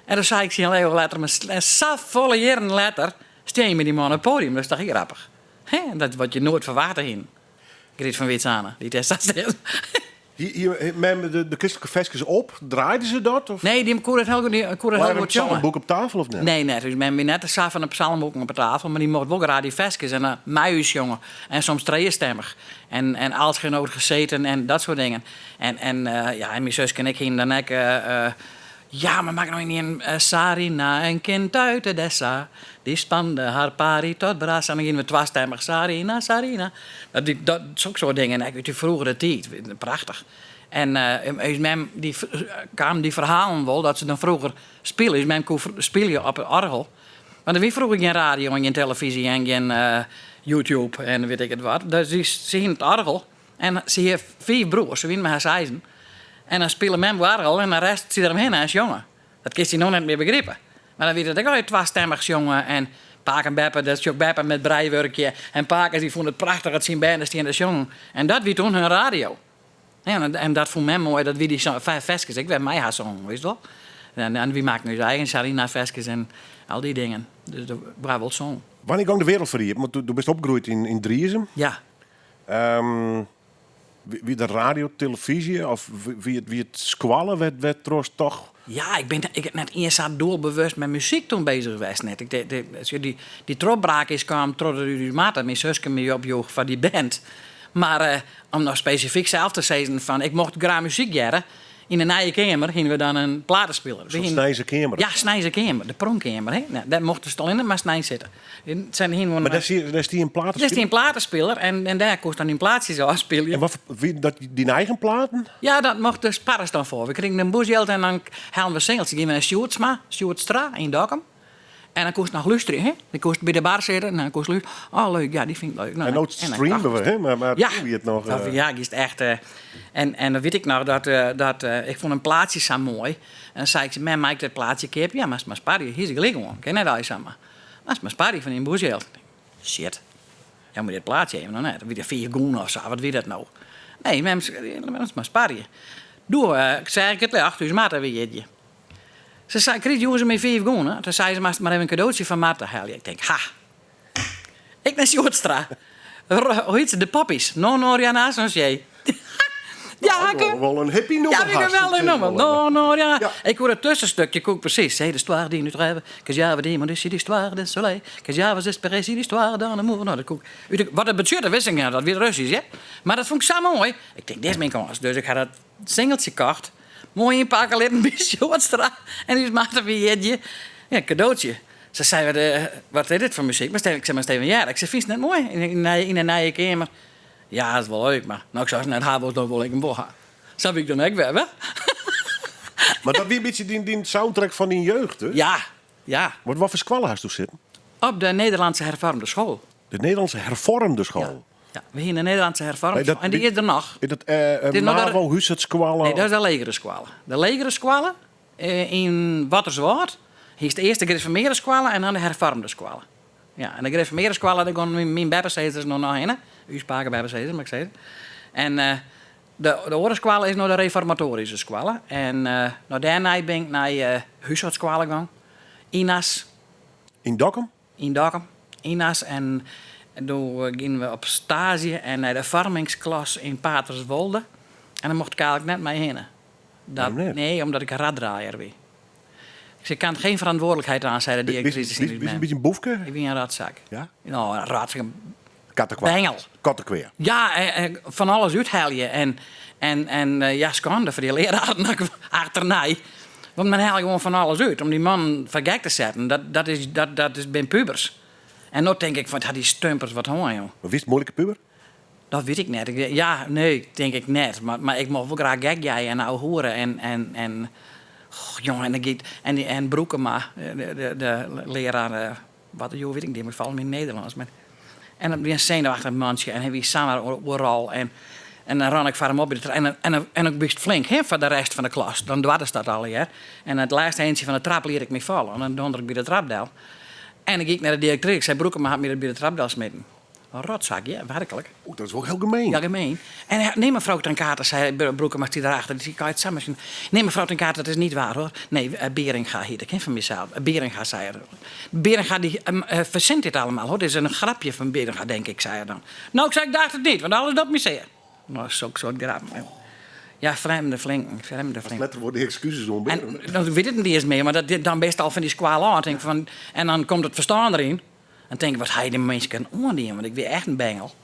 En dan sei ik tsjin Leo letter, mar safolle jierren letter stean je mei dy man op it podium. Dat is toch ek grappich? Hè? Dat wat je noait ferwachte hienen. Griet fan Wytzane, dy't dêr sa sit. Hie mem de kristlike ferskes op? Draaide se dat? Of? Nee, dy koe dat hiel goed, dy koe dat Lei hiel der in goed sjonge. psalmboek op tafel of net? Nee, net. Us mem wie net sa fan de psalmboeken op 'e tafel, mar dy mocht wol graach dy ferskes en dan mei ús sjonge. En soms trijestimmich. En, en als ge nooit gezeten en dat soart dingen. En, en, ja, en myn suske en ik hienen dan ek, ja, mar makke noch ien Sarina, een kind uit Edessa, die spande haar pari tot Brassa. En dan gienen we twastemmich, Sarina, Sarina. Dat, die, dat, sok soart dingen, ek út dy froegere tiid. Prachtich. En ús mem dy kaam dy ferhalen wol, dat se dan froeger spile. Us mem koe spylje op it oargel. Want der wie froeger gjin radio en gjin telefyzje en gjin YouTube en wit ik it wat. Dus dy, se hienen it oargel. En se hie fiif broers, se wienen mei har seizen. En dan spile mem oargel en de rest siet der omhinne en sjonge. Dat kinst dy no net mear begripe. Mar dan wie it ek allegear twastemmich sjonge en pake en beppe, dat sjoch beppe met breiwurkje. En pakes dy fûnen it prachtich dat syn bern der stiene te sjongen. En dat wie toen hun radio. En, en dat fûn mem moai, dat wy dy ferskes ek wer mei har songen, witst wol. En, en wy makken ús eigen Sarina-ferskes en al dy dingen. Dus der waard wol songen. Wannear gong de wereld foar dy iepen? Want do bist opgroeid yn, yn Driezum. Ja. Wie der radio, telefyzje of wie it, wie it skoalle wêrtrochst toch... Ja, ik bin ik net iens sa doelbewust mei muzyk toen bezich west net. Ik, de, de, dy, dy trochbraak is kaam trochdat ús Martha, myn suske, my opjoech foar dy band. Mar eh, om noch spesifyk sels te sizzen fan ik mocht graach muzyk hearre, yn de nije keamer hiene we dan in platespiler. Zo'n sneinse keamer? Ja, sneinse keamer, de pronkkeamer. Hè? Nou, dêr mochtest allinnich mar snein sitte. Maar dêr stie, dêr stie in platespiler? Dêr stie in platespiler en, en dêr koest dan dyn plaatsjes ôfspylje. En wat, wie dat dyn eigen platen? Ja, dat mocht dus parres dan foar. We krigen in bûsjild en dan hellen we singles. Giene we nei Sjoerdsma, Sjoerdstra yn Dokkum. En dan koest noch lústerje, hè? Dan koest by de bar sitte en dan koest lústerje. Oh, leuk, ja, dy fyn ik leuk. Nou, en no streame we, hè? Mar, mar ja, toen wie it noch... Dat, uh... Ja, giest echt... Uh, en, en dan wit ik noch dat, uh, dat uh, ik fûn in plaatsje sa moai. En dan sei ik, mem, mei ik dat plaatsje keapje? Ja, moatst mar sparje. Hier is gelyk oan. Kin net allegear samar. Moatst mar sparje fan dyn bûsjild. Shit. Ja, mar dit plaatsje even noch net. Dat wie de 5 gûne of sa, wat wie dat no? Nee, mem, moatst mar sparje. Doe uh, seach ik it ljocht, ús Martha wie jierdei. Se sei, Kryt, joech se my 5 gûne. Toen sei se, moatst mar even in kadootsje foar Martha helje. Ik tink, ha. Ik nei Sjoerdstra. Hoe hjit se? De Poppies. No, no, Rihanna, zo'n Ja, ik wol in hippie nûmer. Ja, ik wel een nûmer. No, no, ja. Ik hoor het tussenstukje koek precies. C'est l'histoire d'une trêve. Que j'avais demandé si l'histoire d'un soleil. Que j'avais espéré si l'histoire d'un amour. Nou, dat koek. Wat dat betsjutte, wist ik net. Dat wie Russysk, hè? Mar dat fûn ik sa moai. Ik tink, dit is myn kâns. Dus ik ha dat singeltsje kocht. Moai ynpakke litten by Sjoerdstra. En ús Martha wie jierdei. Ja, kadootsje. Se sei, wat, eh, wat is dit foar muzyk? Mar ik sei, moatst even hearre. Ik sei, fynst it net moai? Yn, yn de nije keamer. Ja, dat is wol leuk, mar no ik sa net ha wol, dan wol ik him wol ha. Sa wie ik dan ek wer, hè? Mar dat wie in bytsje dyn, dyn soundtrack fan dyn jeugd, dus? Ja, ja. Wat, wat foar skoalle hasto sitten? Op de Nederlandse Hervormde School. De Nederlandse Hervormde School? Ja, ja. We hiene de Nederlandse Hervormde School. En dy is der noch. Is dat uh, MAVO, húshâldskoalle? Nee, dat is de legere skoalle. De legere skoalle yn Wâlterswâld hiest earst de Gereformearde skoalle en dan de Hervormde skoalle. Ja, en de Gereformearde skoalle, dêr gongen myn beppesizzers noch nei hinne. Ús pake beppesizzers, moat ik sizze. En uh, de, de oare skoalle is no de Reformatoryske skoalle. En uh, no dêrnei bin ik nei uh, húshâldskoalle gong. Inas. Yn Dokkum? Yn Dokkum. Inas. En doe giene we op staazje en nei de foarmingsklas yn Paterswolde. En dêr mocht ik eigentlik net mei hinne. Dat, nee, omdat ik in raddraaier wie. Ik kan geen verantwoordelijkheid aan, zei de directrice. Bist in bytsje in boefke? Ik wie in ratzak. Ja? Nou, in ratzak. Kattekwea. Bengel. Kattekwea. Ja, fan alles úthelje. En, en, en eh, ja, skande foar dy leararen achternei. Want men helle gewoan fan alles út om dy mannen foar gek te setten. Dat, dat, is, dat, dat is bin pubers. En no tink ik fan, ha dy stumpers wat hân, joh. Mar wiest muoilike puber? Dat wit ik net. Ja, nee, tink ik net. Mar, mar ik mocht wol graach gek jeie en ouwehoere en, en, en, goh, jonge, en dan giet, en, die, en Broekema, de, de, de leraar, eh, wat, joh, wit ik net, mar foaral yn Nederlânsk. Mar, en dat wie in senuwachtich mantsje en hy wie samar oeral en, en dan ran ik foar him op by de trap en, en, en ik wist flink, hè, foar de rest fan de klas. Dan doardest dat allegear. En it lêste eintsje fan de trap liet ik my falle en dan donder ik by de trap del. En dan gie ik nei de direktrice. Ik sei, Broekema hat my dat by de trap del smiten. In rotzak, ja, werklik. Oeh, dat is wol hiel gemeen. Ja, gemeen. En nee, mevrouw Ten Kate, sei Broekema stie derachter. Dy sei, it samar. Nee, mevrouw Ten Kate, dat is niet waar, hoor. Nee, eh, Beringa hiet ik, hè, fan mysels. Eh, Beringa, sei er. Beringa die uh, verzint dit allemaal, hoor. Dit is een grapje van Beringa, denk ik, sei er dan. Nou, ik zei, ik dacht het niet, want alles docht my sear. Nou, sok soort grappen. Ja, frjemde flinken, frjemde flinken. Letter wurde dy ekskuses oanbean. En dan wit it net iens mear, mar dat, dan bist al fan dy skoalle ôf. Tink fan, en dan komt it ferstân deryn. Dan tink ik, wat ha je dy minsken oandien? Want ik wie echt in bengel.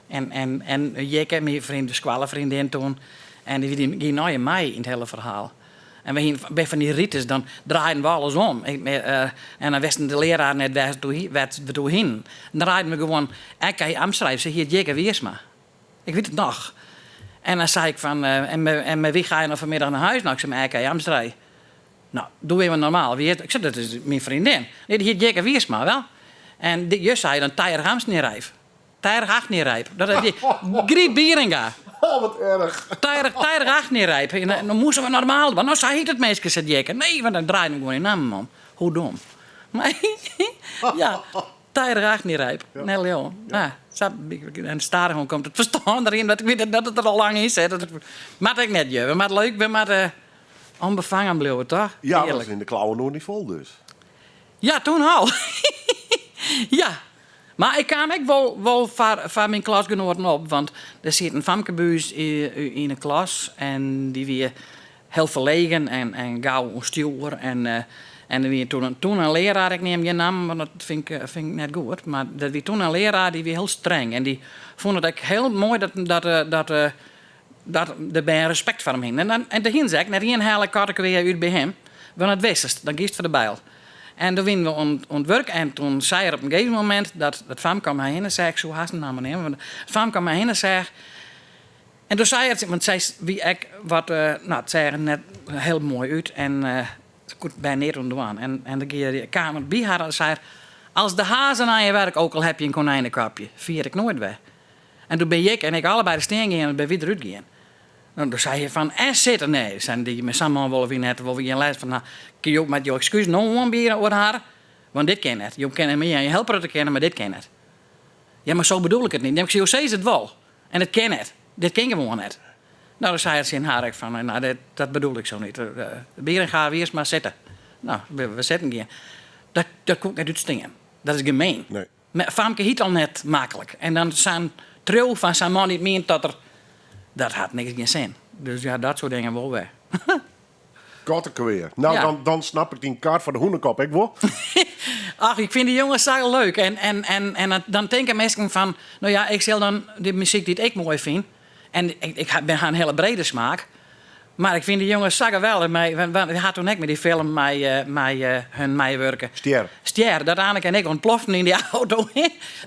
En, en, en Jikke, myn freon, de skoallefreondin toen, en dy gie nei my yn it hiele ferhaal. En we hiene by fan dy rites, dan draaiden we alles om. Ik, eh, en dan wisten de learaar net wêr't we it oer hienen. Dan draaiden we gewoan Ekke Amschrijf, se hiet Jikke Wiersma. Ik wit it noch. En dan sei ik fan, eh, en, en mei wie ga je no vanmiddag naar huis? Nou, ik sei, mei Ekke Amstrij. Nou, doe even normaal. Wie Ik sei, dat is myn freondin. Nee, dy hiet Jikke Wiersma, wel. En dy, just sei dan Tijrig Amsnierrijp. Tijrig Achtnierrijp. Dat is die Griet Bieringa. Oh, wat erch. Tijrig, Tijrig Achtnierrijp. En dan moasten we normaal dwaan. Nou, sa hiet it minske, sei Jikke. Nee, want dan draaiden we gewoan dyn nammen om. Hoe dom. Maar ja, Tijrig Achtnierrijp. Nee, Leon. Ja. Sa, en stadichoan komt it ferstân deryn. Dat ik wit dat it der al lang yn sit. Dat moat ek net, je. We moatte leuk, we moatte Unbefangen bliuwe, toch? Ja, dat is yn de klauwen noch niet fol dus. Ja, toen al. ja. Mar ik kaam ek wol, wol foar, foar myn klasgenoaten op, want der siet in famke by ús yn 'e klas en dy wie hiel ferlegen en, en gau oerstjoer. En, en der wie toen, toen in learaar, ik neam gjin nammen, want dat fyn ik, fyn ik net goed, mar der wie toen in learaar dy wie hiel streng en dy fûn it ek hiel moai dat, dat, dat, dat de bern respekt foar him hienen. En, en dat hienen se ek, net ien helle kattekwea út by him, want dat wistest, dan giest foar de bijl. En doe wienen we oan, oan it wurk en toen sei er op in gegeven momint dat dat famke om har hinne seach, ik soe hast in namme neame, want it famke om har hinne seach. En doe sei er, want sy wie ek wat, no, it seach er net hiel moai út en se koe der neat oan dwaan. En, en dan gie er, kaam er by har en sei er, Als de hazen aan je werk, ook al heb je een konijnenkapje, ferjit ik noait wer. En doe bin ik en ik allebei der stean gien en bin wy derút gien. No, doe sei hy fan, en sitte? Nee, seinen dy, mei sa'n man wolle wy net, wolle wy gjin lêst fan ha. Kin jo moat jo ekskuzen no oanbiede oan har, want dit kin net. Jo kinne my en je helpe te kinnen, mar dit kin net. Ja, mar sa bedoel ik it net. Nee, ik sei, jo sizze it wol. En it kin net. Dit kin gewoan net. No, doe sei er tsjin har ek fan, no, dit, dat bedoel ik sa net. Bierenga, wie earst mar sitte. No, binne we sitten gien. Dat, dat koe ik net útstean. Dat is gemeen. Nee. Mar famke hie it al net maklik. En dan sa'n triuw fan sa'n man dy't mient dat er... Dat hat niks gjin sin. Dus ja, dat soart dingen wol wer. Kattekwea. Nou, Ja. dan, dan snap ik dyn kar foar de Hûnekop ek wol. Ach, ik fyn dy jonges sa leuk. En, en, en, en dan tinke minsken fan, no ja, ik sil dan de muzyk dy't ik moai fyn. En ik, ik ha, bin, ha in hiele brede smaak. Mar ik fyn dy jonges sa geweldich. Mei, want, want, ha toen ek mei dy film mei, eh, mei eh, hun meiwurke. Stjer. Stjer, dat Anneke en ik ûntploften yn dy auto.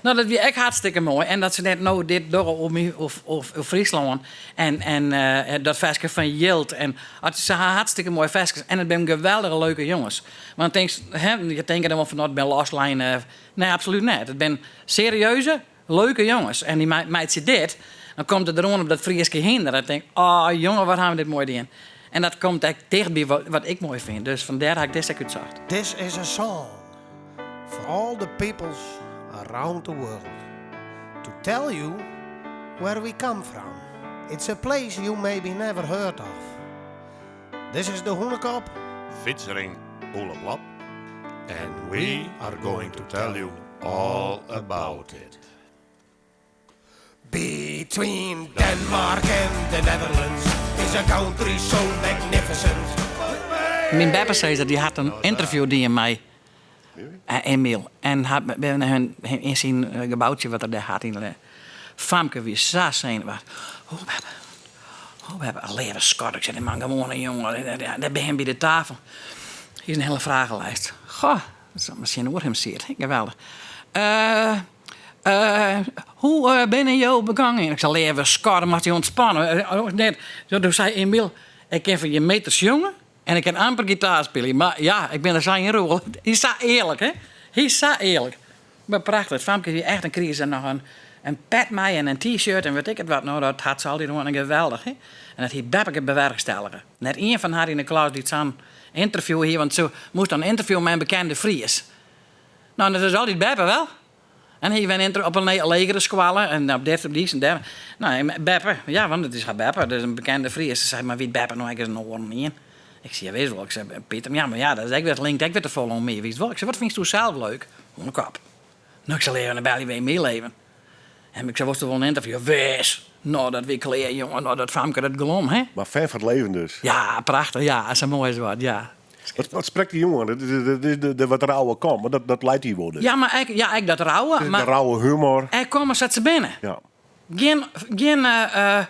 No, dat wie ek hartstikke moai. En dat se net no dit dogge oer my, of, of, oer Fryslân. En, en eh, dat ferske fan jild. En, at, se ha hartstikke moaie ferskes. En it binne geweldige leuke jonges. Want tinkst, hè, je tinke dan wol fan, no, it binne losleine. Nee, absolút net. It binne serieuze, leuke jonges. En dy meitsje dit, dan komt it deroan op dat Fryske hynder. Dan tink ik, oh jonge, wat ha we dit moai dien. En dat komt ek ticht by wat, wat ik moai fyn. Dus fandêr ha ik dizze ek útsocht. This is a song for all the peoples around the world to tell you where we come from. It's a place you maybe never heard of. This is de Hûnekop. Featuring Oele Blap. And we are going to tell you all about it. Between Denmark and the Netherlands is a country so magnificent. Myn beppe sei dat dy hat in ynterview dien mei Emiel. En hat hun yn syn geboutsje wat er dêr hat yn famke wie sa senuwachtich. Oh beppe, oh beppe, leave skat, ik sei dy man gewoan in jonge, dêr by him by de tafel. Hier is in hiele fragenlijst. Goh, dat is tsjinoer him siet. Geweldich. Uh, uh, hoe binne jo begongen? Ik sei, leave skat, dan moatst dy ûntspanne. Net. Doe sei Emiel, ik kin foar gjin meter sjonge en ik kin amper gitaar spylje. Mar ja, ik bin der sa yn rûgele. Hy is sa earlik, hè? Hy is sa earlik. Mar prachtich. It famke hie echt in krige noch in, in pet mei en in t-shirt en wit ik it wat. No, dat hat se altyd oan en geweldich, hè? En dat hie beppeke bewerkstellige. Net ien fan har yn de klas dy't sa'n ynterview hie, want se moast dan ynterview mei in bekende Fries. No, dat is altyd beppe wel. En hy wenne op in legere skoalle en op dit, op dy en dêr. No, en beppe, ja, want it is har beppe, dat is in bekende Fries. Se sei, mar wit beppe no ek ris in oaren ien? Ik sei, ja, wist wol. Ik sei, Pieter, ja, mar ja, dat is ek wer, linkt ek wer te folle oan my, wist wol. Ik sei, wat fynsto sels leuk? Hûnekop. No, ik sil even dan belje we Emiel even. En ik sei, wolsto wol in ynterview? Wis! No, dat wie klear, jonge. No, dat famke, dat glom, hè? Mar fan foar it leven dus. Ja, prachtich. Ja, sa moai as wat, ja. Wat, wat sprekt dy oan? De, de, de, de, de wat rauwe kant, mar dat, dat leit dy wol dus. Ja, mar ek, ja, ek dat rauwe. De Mar rauwe humor. ek komme sa't se binne. Ja. Gjin, gjin eh, eh,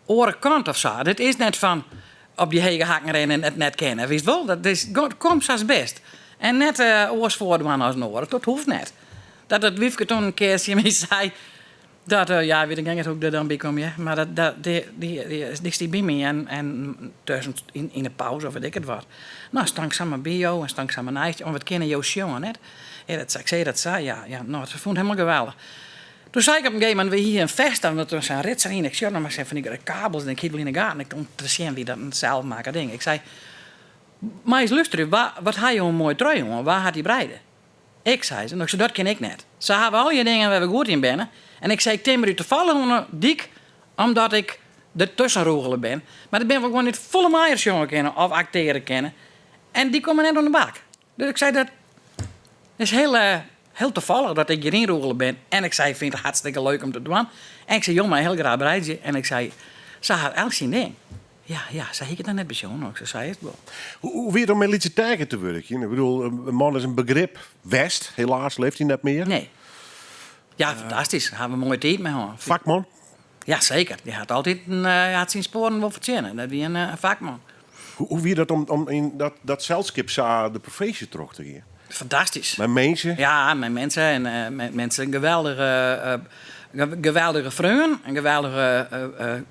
oare kant of sa. Dit is net fan op dy hege hakken rinne en it net kinne. Witst wol, dat is, kom sa'tst bist. En net eh, oars foardwaan as in oar. Dat hoecht net. Dat it wyfke toen in kear tsjin my sei dat, eh, ja, wit ik net hoe't ik der dan by kom, ja. Mar dat, dat, dy, dy, dy, dy stie by my en, en tussen yn, yn de pauze of wit ik it wat. No, stank ik samar by jo en stank ik samar neist jo. Oh, wat kinne jo sjonge, net? Ja, dat, ik sei dat sa, ja, ja. No, se fûn it hielendal geweldich. Toen sei ik op in gegeven momint, we hiene in fest, dan want sa'n ritser yn. Ik sjoch noch mar fan dy kabels en ik hie it wol yn 'e gaten. Ik om te sjen wie dat in selsmakke ding. Ik sei, mar ris lústerje, wa, wat ha jo in moai trui oan? Wa hat dy breide? Ik, sei se. No, ik sei, dat kin ik net. Sa hawwe we allegear dingen wêr't we goed yn binne. En ik sei, ik timmerje tafallich oan 'e dyk omdat ik der tusken rûgele bin. Mar der binne wol guon dy't folle moaier sjonge kinne of akteare kinne. En dy komme net oan de bak. Dus ik sei, dat is hiel. Hiel tafallich dat ik hjiryn rûgele bin. En ik sei, ik fyn it hartstikke leuk om te dwaan. En ik sei, jo meie hiel graach breidzje. En ik sei, sa hat elk syn ding. Ja, ja, sa hie ik it noch net besjoen, sa sei it wol. Hoe wie it om mei Lytse Teake te wurkjen? Ik bedoel, in man is in begrip west. Helaas leeft hy net mear. Nee. Ja, fantastysk. Ha we in moaie tiid mei hân. Fakman? Ja, seker. Dy hat altyd in, eh, hat syn spoaren wol fertsjinne. Dat wie in, eh, fakman. Hoe wie dat om yn dat selskip sa de provinsje troch te gean? Fantastysk. Mei minsken? Ja, mei minsken. En eh, mei minsken in geweldige, geweldige freon, in geweldige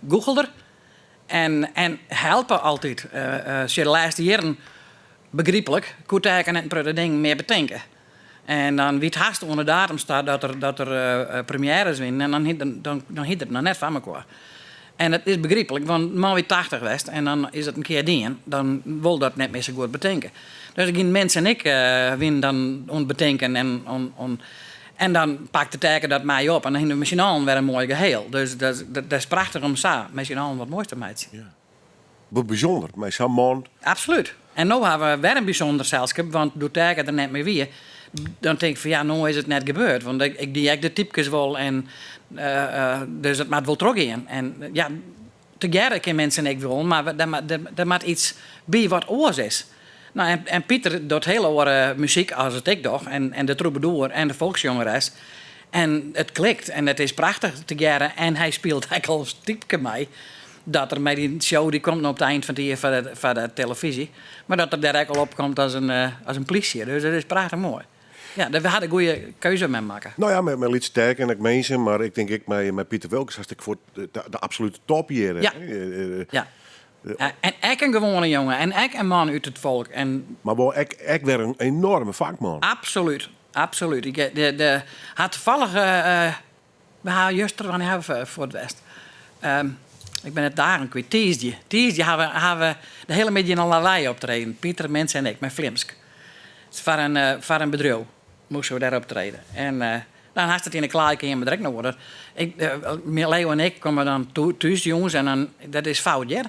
gûchelder. En, en helpe altyd. Sjoch, de lêste jierren, begryplik, koe Teake net in protte dingen mear betinke. En dan wie it hast oan de datum ta dat der, dat der premiêres wienen en dan hie dan, dan hie er it noch net foar mekoar. En dat is begryplik, want de man wie 80 west en dan is it in kear dien, dan wol dat net mear sa goed betinke. Dus giene Mins en ik wienen dan oan it betinken en oan, oan, en dan pakte Teake dat mei op en dan hiene we mei syn allen wer in moai geheel. Dus dat, dat is prachtich om sa mei syn allen wat moais te meitsjen. Ja. Wat bysûnder, mei sa'n man. Absolút. En no ha we wer in bysûnder selskip, want doe't Teake der net mear wie, dan tink ik fan ja, no is it net gebeurd. Want ik die ek de typkes wol en dus it moat wol trochgean. En ja, tegearre kin Mins en ik wol, mar der moat iets by wat oars is. No, en Pieter docht hiel oare muzyk as it ik doch en, en de troubadour en de folkssjongeres. En it klikt en it is prachtich tegearre en hy spilet ek al typke mei. Dat er mei dy show, dy komt no op it ein fan it jier foar de telefyzje, mar dat er dêr ek al op komt as in, as in plysje. Dus dat is prachtich moai. Ja, we ha de goede keuze mei makke. No ja, mei Lytse Teake en ek minsken, mar ik tink ek mei Pieter Wilkens hast ek foar de absolute top hjir. Ja. Ja. En ek in gewoane jonge en ek in man út it folk. En Mar wol ek wer in enorme fakman. Absolút, absolút. Ik de, ha tafallich We ha juster, wannear ha we fuort west? Ik bin it dagen kwyt. Tiisdei. Tiisdei ha we, ha we de hiele middei yn Lawei optreden. Pieter, Mins en ik, mei Flimsk. Foar in, foar in bedriuw moasten we dêr optrede. En dan hast it yn de klaaikeamer direkt nedich. Ik, Leo en ik komme dan thús jûns en dan, dat is fout hear.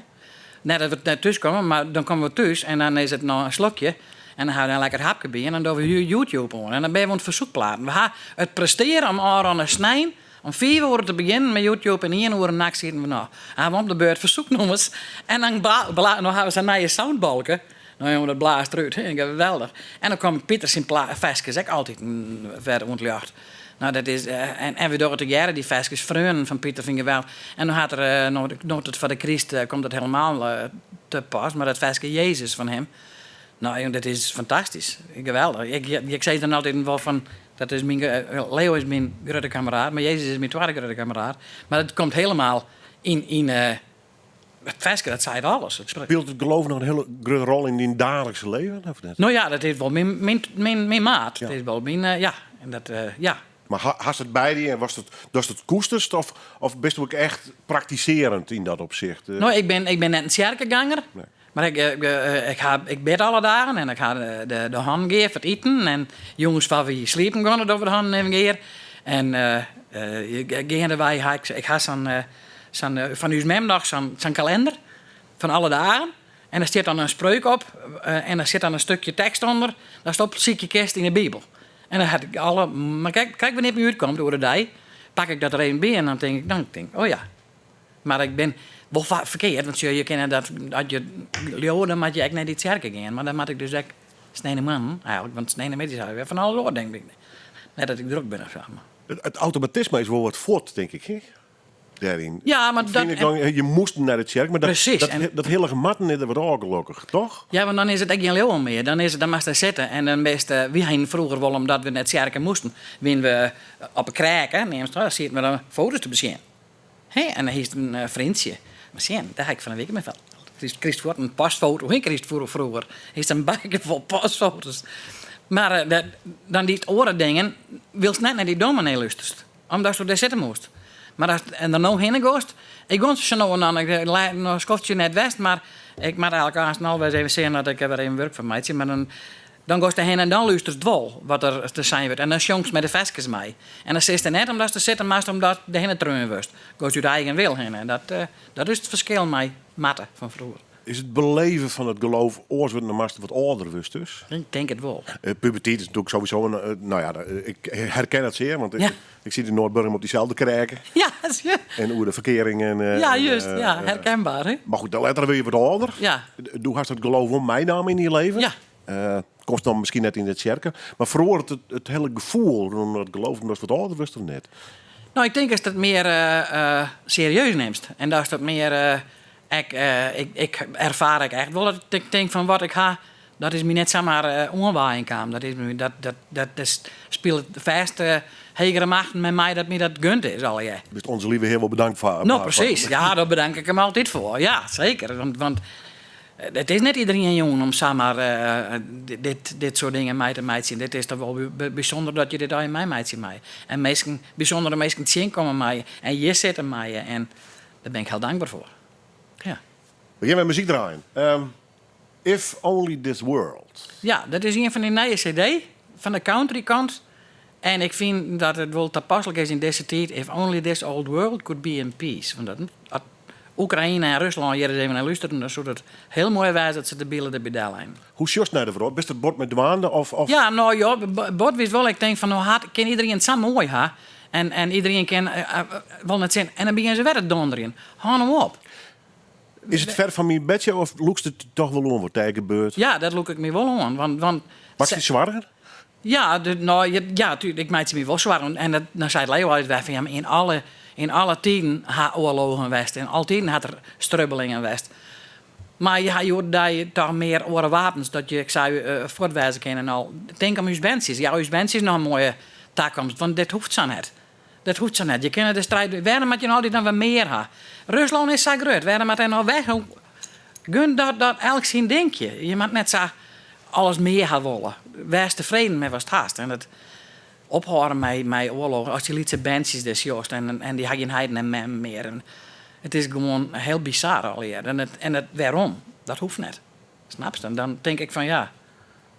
Net dat we net thús komme, mar dan komme we thús en dan is it noch in slokje en dan ha we in lekker hapke by en dan dogge we YouTube oan en dan binne we oan it fersoekplaten. We ha it prestearre om ôfrûne snein om fiif oere te begjinnen mei YouTube en ien oere nachts sieten we noch. Ha we om de beurt fersoeknûmers en dan no ha we sa'n nije soundbalke. No jonge, dat blaast derút. Geweldich. En dan komme Pieter syn ferskes ek altyd wer oan it ljocht. No, dat is, en we dogge tegearre dy ferskes, Freonen fan Pieter fyn ik geweldich. En no hat er, no, no't it foar de kryst komt it helemaal te pas, mar dat ferske Jezus fan him, no jong, dat is fantastysk. Geweldich. Ik, ik sis dan altyd wol fan, dat is myn, Leo is myn grutte kammeraat, mar Jezus is myn twadde grutte kammeraat. Mar it komt helemaal yn, yn it ferske, dat seit alles. It Spilet it geloof noch in hiele grutte rol yn dyn daaglikse leven, of net? No ja, dat is wol myn, myn, myn, myn maat. Dat is wol myn, ja. En dat, ja. Mar hast it by dy en watst it, datst it koesterst of, of bist ek echt praktisearjend yn dat opsicht? No, ik bin net in tsjerkeganger. Nee. Mar ik, ik, ha, ik bid alle dagen en ik ha de, de hannen gear foar it iten. En jûns foar we sliepen gean, dogge we de hannen even gear. En geandewei ha ik, ik ha sa'n sa'n fan ús mem noch sa'n sa'n kalinder fan alle dagen. En der stiet dan in spreuk op en der sit dan in stikje tekst ûnder datst opsykje kinst yn de Bibel. En dan ha ik alle, mar krekt, krekt wannear't it my útkomt oer de dei, pak ik dat der even by en dan tink ik, dan tink ik, oh ja. Mar ik bin wol ferkeard, want sjoch, je kinne dat, as je leauwe, dan moatte je ek nei dy tsjerke gean. Mar dan moat ik dus ek sneintemoarn eigentlik, want sneintemiddeis ha ik wer fan alles oar dingen. Net dat ik drok bin of sa. Mar. It automatisme is wol wat fuort, tink ik, hè? Dêryn. Ja, mar dat, Fyn ik dan, je moasten nei de tsjerke, mar dat, Precies, dat, en dat hillige moatten is der wat ôf, gelokkich, toch? Ja, want dan is it ek gjin leauwen mear. Dan is it, dan moatst dêr sitte en dan bist, wy hienen froeger wol, omdat we net tsjerke moasten, wienen we op 'e krêke, neamst dat, sieten we dan foto's te besjen. Hè, en dan hiest in freontsje. Mar sjen, dêr ha ik fan 'e wike mei fan. Krigest fuort in pasfoto, hè, krigest froeger. Hiest in bakje fol pasfoto's. Mar dan dy oare dingen, wylst net nei dy dominee lústerst. Omdatsto dêr sitte moast. Mar ast der no hinne goast, ik gean sa no en dan, ik ha noch in skoftsje net west, mar ik moat eigentlik aanst al wer ris even sjen dat ik der wer even wurk fan meitsje. Mar dan, dan goast derhinne en dan lústerst wol wat der te sein wurdt. En dan sjongst mei de ferskes mei. En dan sitst der net omdatst der sitte moatst, omdat derhinne treaun wurdst. Goast út eigen wil hinne. En dat, dat is it ferskil mei moatte fan froeger. Is it beleven fan it geloof oars wurden naarmate wat âlder wurdst dus? Ik tink it wol. Puberteit is natuerlik sowieso in, eh, nou ja, ik herken it sear, want ik sit yn Noardburgum op dyselde krêke. Ja, En oer de ferkearing en... Ja, juist. Ja, herkenbaar, hè? Mar goed, dan letter wurde je wat âlder. Ja. Doe hast it geloof wol meinaam yn dyn leven. Ja. Komst dan miskien net yn de tsjerke, mar feroaret it hiele gefoel rûn it geloof omdatst wat âlder wurdst of net? No, ik tink ast it mear serieus nimst en datst it mear ek, ik erfaar ek echt wol dat ik tink fan wat ik ha, dat is my net samar oanwaaien kaam. Dat is my, dat, dat, dat is, spilet fêst hegere machten mei my dat my dat gund is allegear. Bist Onze Lieve Hear wol bedankt foar? No, presys. Ja, dêr bedank ik him altyd foar. Ja, seker. Want, want it is net iderien jûn om samar dit, dit soart dingen mei te meitsjen. Dit is toch wol bysûnder dat je dit allegear meimeitsje meie. En minsken, bysûndere minsken tsjinkomme meie en hjir sitte meie. En dêr bin ik hiel dankber foar. Ja. We gean wer muzyk draaien. If Only This World. Ja, dat is ien fan dy nije CD fan de country kant. En ik fyn dat it wol tapaslik is yn dizze tiid, If Only This Old World Could Be In Peace. Want dat, as Oekraïne en Ruslân hjir ris even nei lústeren, dan soe it hiel moai wêze dat se de bile derby delleinen. Hoe sjochst nei de wrâld? Bist der bot mei dwaande? Of, of? Ja, no ja, bot witst wol. Ik tink fan no hat, kin iderien it sa moai ha. En, en iderien kin wol net sin. En dan begjinne se wer te donderjen. Hâld no op. Is it ver fan myn bedsje of lûkst it toch wol oan wat dêr gebeurt? Ja, dat lûk ik my wol oan. Want, want Makkest dy soargen? Ja, de, no, ja, ik meitsje my wol soargen. En dat, dan seit Leo altyd wer fan ja, mar yn alle, yn alle tiden ha oarlogen west. En alle tiden hat der strubbelingen west. Mar je ha hjoed-de-dei toch mear oare wapens dat je, ik sei, eh, fuort wêze kinne en al. Tink om ús berntsjes. Jou ús berntsjes noch in moaie takomst, want dit hoecht sa net. Dat hoecht sa net. Je kinne de striid. Wêrom moat je no altyd noch wer mear ha? Ruslân is sa grut. Wêrom moat dêr no weg? Gun dat, dat elk syn dinkje. Je moat net sa alles mear ha wolle. Wês tefreden mei watst hast. En it ophâlden mei, mei oarloch, as dy lytse berntsjes dêr sjochst en, en dy ha gjin heit en mem mear. En it is gewoan hiel bizar allegear. En, it, en it, wêrom? Dat hoecht net. Snapst? En dan tink ik fan ja,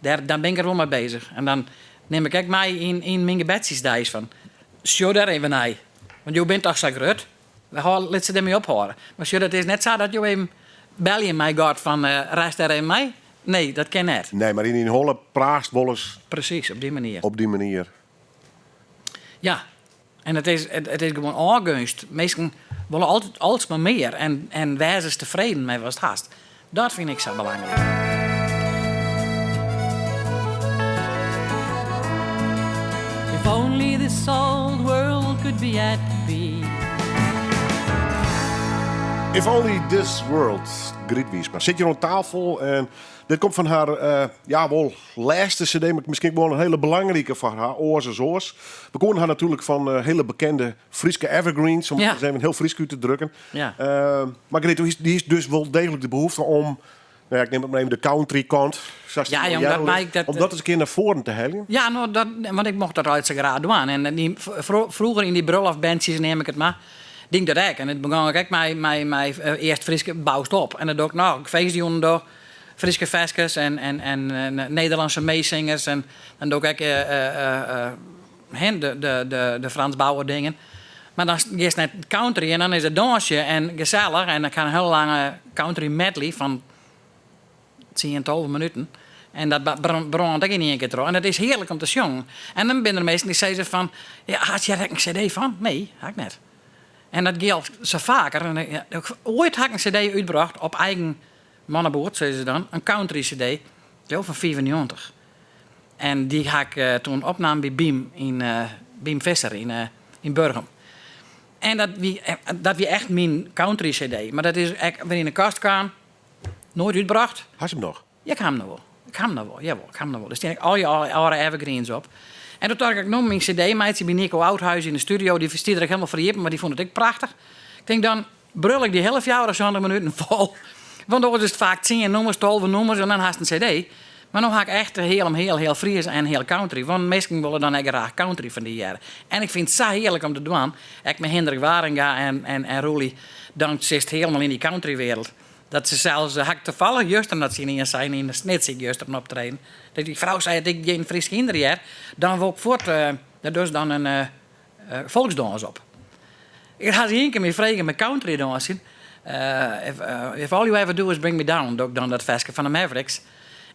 dêr, dan bin ik der wol mei bezich. En dan nim ik ek mei yn, yn myn gebedsjes deis fan sjoch dêr even nei. Want jo binne toch sa grut. We hâlde, lit se dermei ophâlde. Mar sjoch, dat is net sa dat jo even belje mei God fan uh, rêst dêr even mei. Nee, dat kin net. Nee, mar yn dyn holle praatst wolris. Presys, op dy manier. Op dy manier. Ja, en it is, it is gewoan ôfgeunst. Minsken wolle altyd alsmar mear en, en wês ris tefreden mei watst hast. Dat fyn ik sa belangryk. If only this old world could be at peace. If Only This World, Griet Wiersma. Sit hjir oan tafel en dit komt fan har, uh, ja, wol lêste CD, mar miskien wol in hiele belangrike foar har, Oars as Oars. We kennen har natuerlik fan uh, hiele bekende Fryske evergreens, om it even hiel Frysk út te drukken. Ja. Uh, mar Griet, dy is dus wol deeglik de behoefte om, no ja, ik nim it mar even de country kant, ja, jong, dat mei dat, om dat ris in kear nei foaren te heljen. Ja, no, dat, want ik mocht dat altyd sa graach dwaan. En dy, froeger yn dy brulloftbandsjes neam ik it mar, die ik dat ek. En it begûn ik ek mei, mei, mei earst Fryske boust op. En dat doch ik noch. Ik feestjûnen doch, Fryske ferskes en, en, en, en Nederlânske meesingers. En dan doch ik ek uh, de, de, de, de Frans Bauer dingen. Mar dan giest nei country en dan is it dânsje en gesellich. En dan kan in hiele lange country medley fan 10, 12 minuten. En dat brânt ek yn ien kear troch. En dat is hearlik om te sjongen. En dan binne der minsken dy't sizze fan... Ja, hast hjir ek in cd fan? Nee, ha ik net. En dat jildt sa faker. En, ja, oait ha ik in cd útbrocht op eigen manneboet, sizze se dan. In country cd, fan 95. En dy ha ik eh, toen opnaam by Biem, yn, uh, Biem Visser yn, uh, yn Burgum. En dat wie, dat wie echt myn country cd. Mar dat is ek wer yn de kast kaam. Noait útbrocht. Hast him noch? Ja, ik ha him noch wol. Ik ha him noch wol, jawol, ik ha him noch wol. Der stean ek al dy âlde evergreens op. En toen tocht ik, ik no myn cd meitsje by Nico Oudhuis yn de studio. Dy stie der ek hielendal foar iepen, mar dy fûn it ek prachtich. Ik tink dan brul ik dy hiele 74 minuten fol. Want oars is it faak 10 nûmers, 12 nûmers en dan hast in cd. Mar no ha ik echt hiel hiel hiel Fries en hiel country. Want minsken wolle dan ek graach country fan dy hearre. En ik fyn it sa hearlik om te dwaan. Ek mei Hindrik Waringa en, en, en Roelie. Dan sitst hielendal yn dy countrywereld. Dat se sels, ha ik tafallich juster dat se ien sein yn de Snits, ik juster in optreden. Dat dy frou sei dat ik gjin Frysk hynder hear, dan wol ik fuort, uh, dat dus dan in uh, folksdâns op. Ik ha se ien kear my frege mei country dânsjen. If all you ever do is bring me down, doch ik dan dat ferske fan de Mavericks.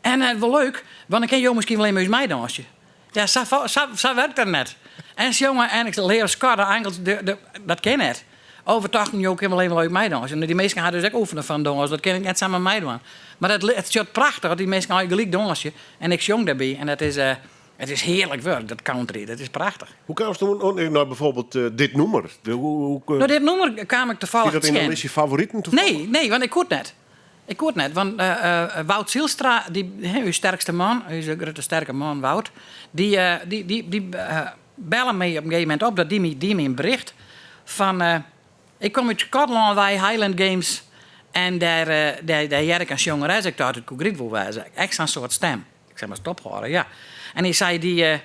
En wol leuk, want dan kin jo miskien wol even mei ús meidânsje. Ja, sa, sa, sa wurket dat net. En sjonge en ik Leo Scott, de Angels, de, de, dat kin net. Oh, we tochten jo kinne wol even leuk meidânsje. En dy minsken ha dus ek oefene fan dâns, dat kin ik net samar meidwaan. Mar it, it sjocht prachtich as dy minsken allegear gelyk dânsje en ik sjong dêrby. En dat is, it is hearlik wurk, dat country, dat is prachtich. Hoe kaamst oan nei bijvoorbeeld dit nûmer? De, hoe, hoe, No, dit nûmer kaam ik tafallich Stiet dat yn tsjin. de listje favoriten toevallig? Nee, nee, want ik koe it net. Ik koe it net, want Wout Zijlstra, dy, ús sterkste man, ús grutte sterke man Wout, dy, dy, dy, dy belle my op in gegeven momint op, dat die my, die my in bericht fan, ik kom út Skotlân wei, Highland Games, en dêr, dêr, dêr hear ik in sjongeres, ik tocht it koe Gryt wol wêze, ek sa'n soart stem. Ik sei, moatst ophâlde, ja. En hy sei, dy,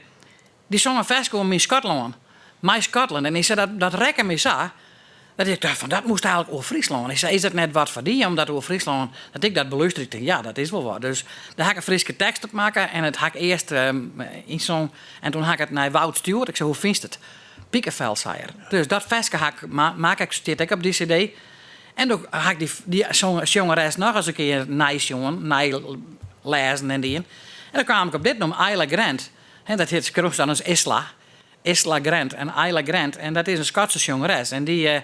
Dy song in ferske oer myn Skotlân, My Scotland. En hy sei, dat, dat rekke my sa, dat ik tocht fan, dat moast eigenlik oer Fryslân. Hy sei, is dat net wat foar dy, om dat oer Fryslân, dat ik dat belústerje? Ik tink, ja, dat is wol wat. Dus dêr ha ik in Fryske tekst op makke en it ha ik earst ynsong en toen ha ik it nei Wout stjoerd. Ik sei, hoe fynst it? Pikefel, sei er. Dus dat ferske ha ik makke, stiet ek op dy cd. En doe ha ik dy, dy sjongeres noch ris in kear neisjoen, neilêzen en dien. En dan kaam ik op dit nûmer, Isla Grant. Hè, dat hjit skriuwst dan as Isla. Isla Grant en Isla Grant. En dat is in Skotse sjongeres. En dy, eh,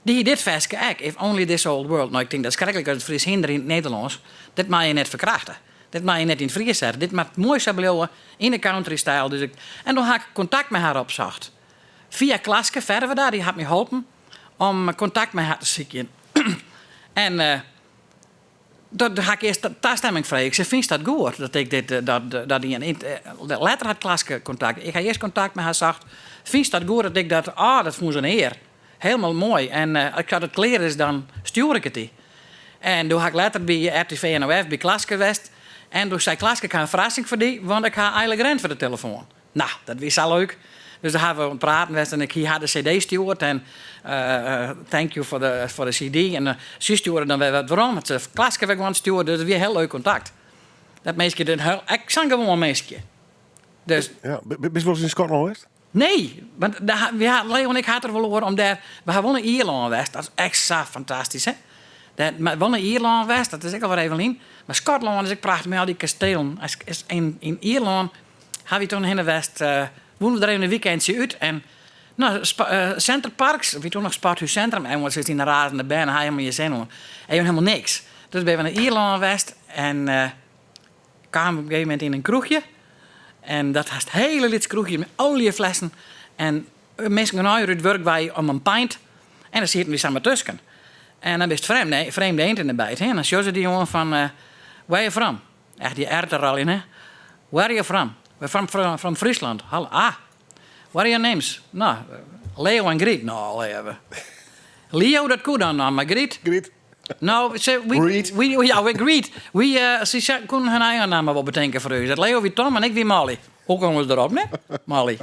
dy hie dit ferske ek. If only this old world. No, ik tink dat is skreklik as it Fries hynder yn it Nederlânsk. Dit mei je net ferkrachte. Dit mei je net yn it Fries sette. Dit moat moai sa bliuwe yn de country-styl. Dus ik, en doe ha ik kontakt mei har opsocht. Fia Klaske Ferwerda, dy hat my holpen om kontakt mei har te sykjen. en eh, Dat ha ik earst tastemming frege. Ik sei, fynst dat goed dat ik dit, dat, dat dien? Letter hat Klaske kontakt. Ik ha earst kontakt mei har socht. Fynst dat goed dat ik dat... Ah, dat fûn se in ear. Helemaal moai. En as it klear is, dan stjoer ik it dy. En doe ha ik letter by RTV NOF by Klaske west. En doe sei Klaske, ik ha in ferrassing foar dy, want ik ha Isla Grant foar de telefoan. No, dat wie sa leuk. Dus dêr ha we oan it praten west en ik hie har de cd stjoerd en thank you for the, for the cd. En sy stjoerde dan wer wat werom, hat se Klaske wer gewoan stjoerd. Dus it wie hiel leuk kontakt. Dat minske, dit ek sa'n gewoan minskje. Dus, Ja, bist wolris yn Skotlân west? Nee, want ja, Leo en ik ha it der wol oer om dêr. We ha wol nei Ierlân west, dat is ek sa fantastysk, hè? Dêr, mar wol nei Ierlân west, dat is ek al wer even lyn. Mar Skotlân is ek prachtich mei al dy kastelen. Is yn, yn Ierlân Ha wy toen hinne west, woene we der even in weekendje út en no, Center Parcs, wie toen noch Sporthús Centrum, en want yn de razende bern ha helemaal gjin sin oan. Even helemaal niks. Dus binne we nei Ierlân west en kamen op in gegeven momint yn in kroechje. En dat hast hele lyts kroechje mei oaljeflessen en minsken gingen allegear út wurk wei om in pint en dan sieten wy samar tusken. En dan bist frjemd, hè, vreemde eend in de bijt, hè. En dan sjogge se dy oan fan, where you from? Echt dy R der al yn, hè. Where are you from? We're from, from, from Friesland. Ah, what are your names? No, Leo en Griet. No, leave. Leo, dat koe dan noch, mar Griet? Griet. No, se, we, Greet. We, ja, we greet. We, se koenen hun eigen namme wol betinke foar ús. Dat Leo wie Tom en ik wie Molly. Hoe komme se derop, net? Molly.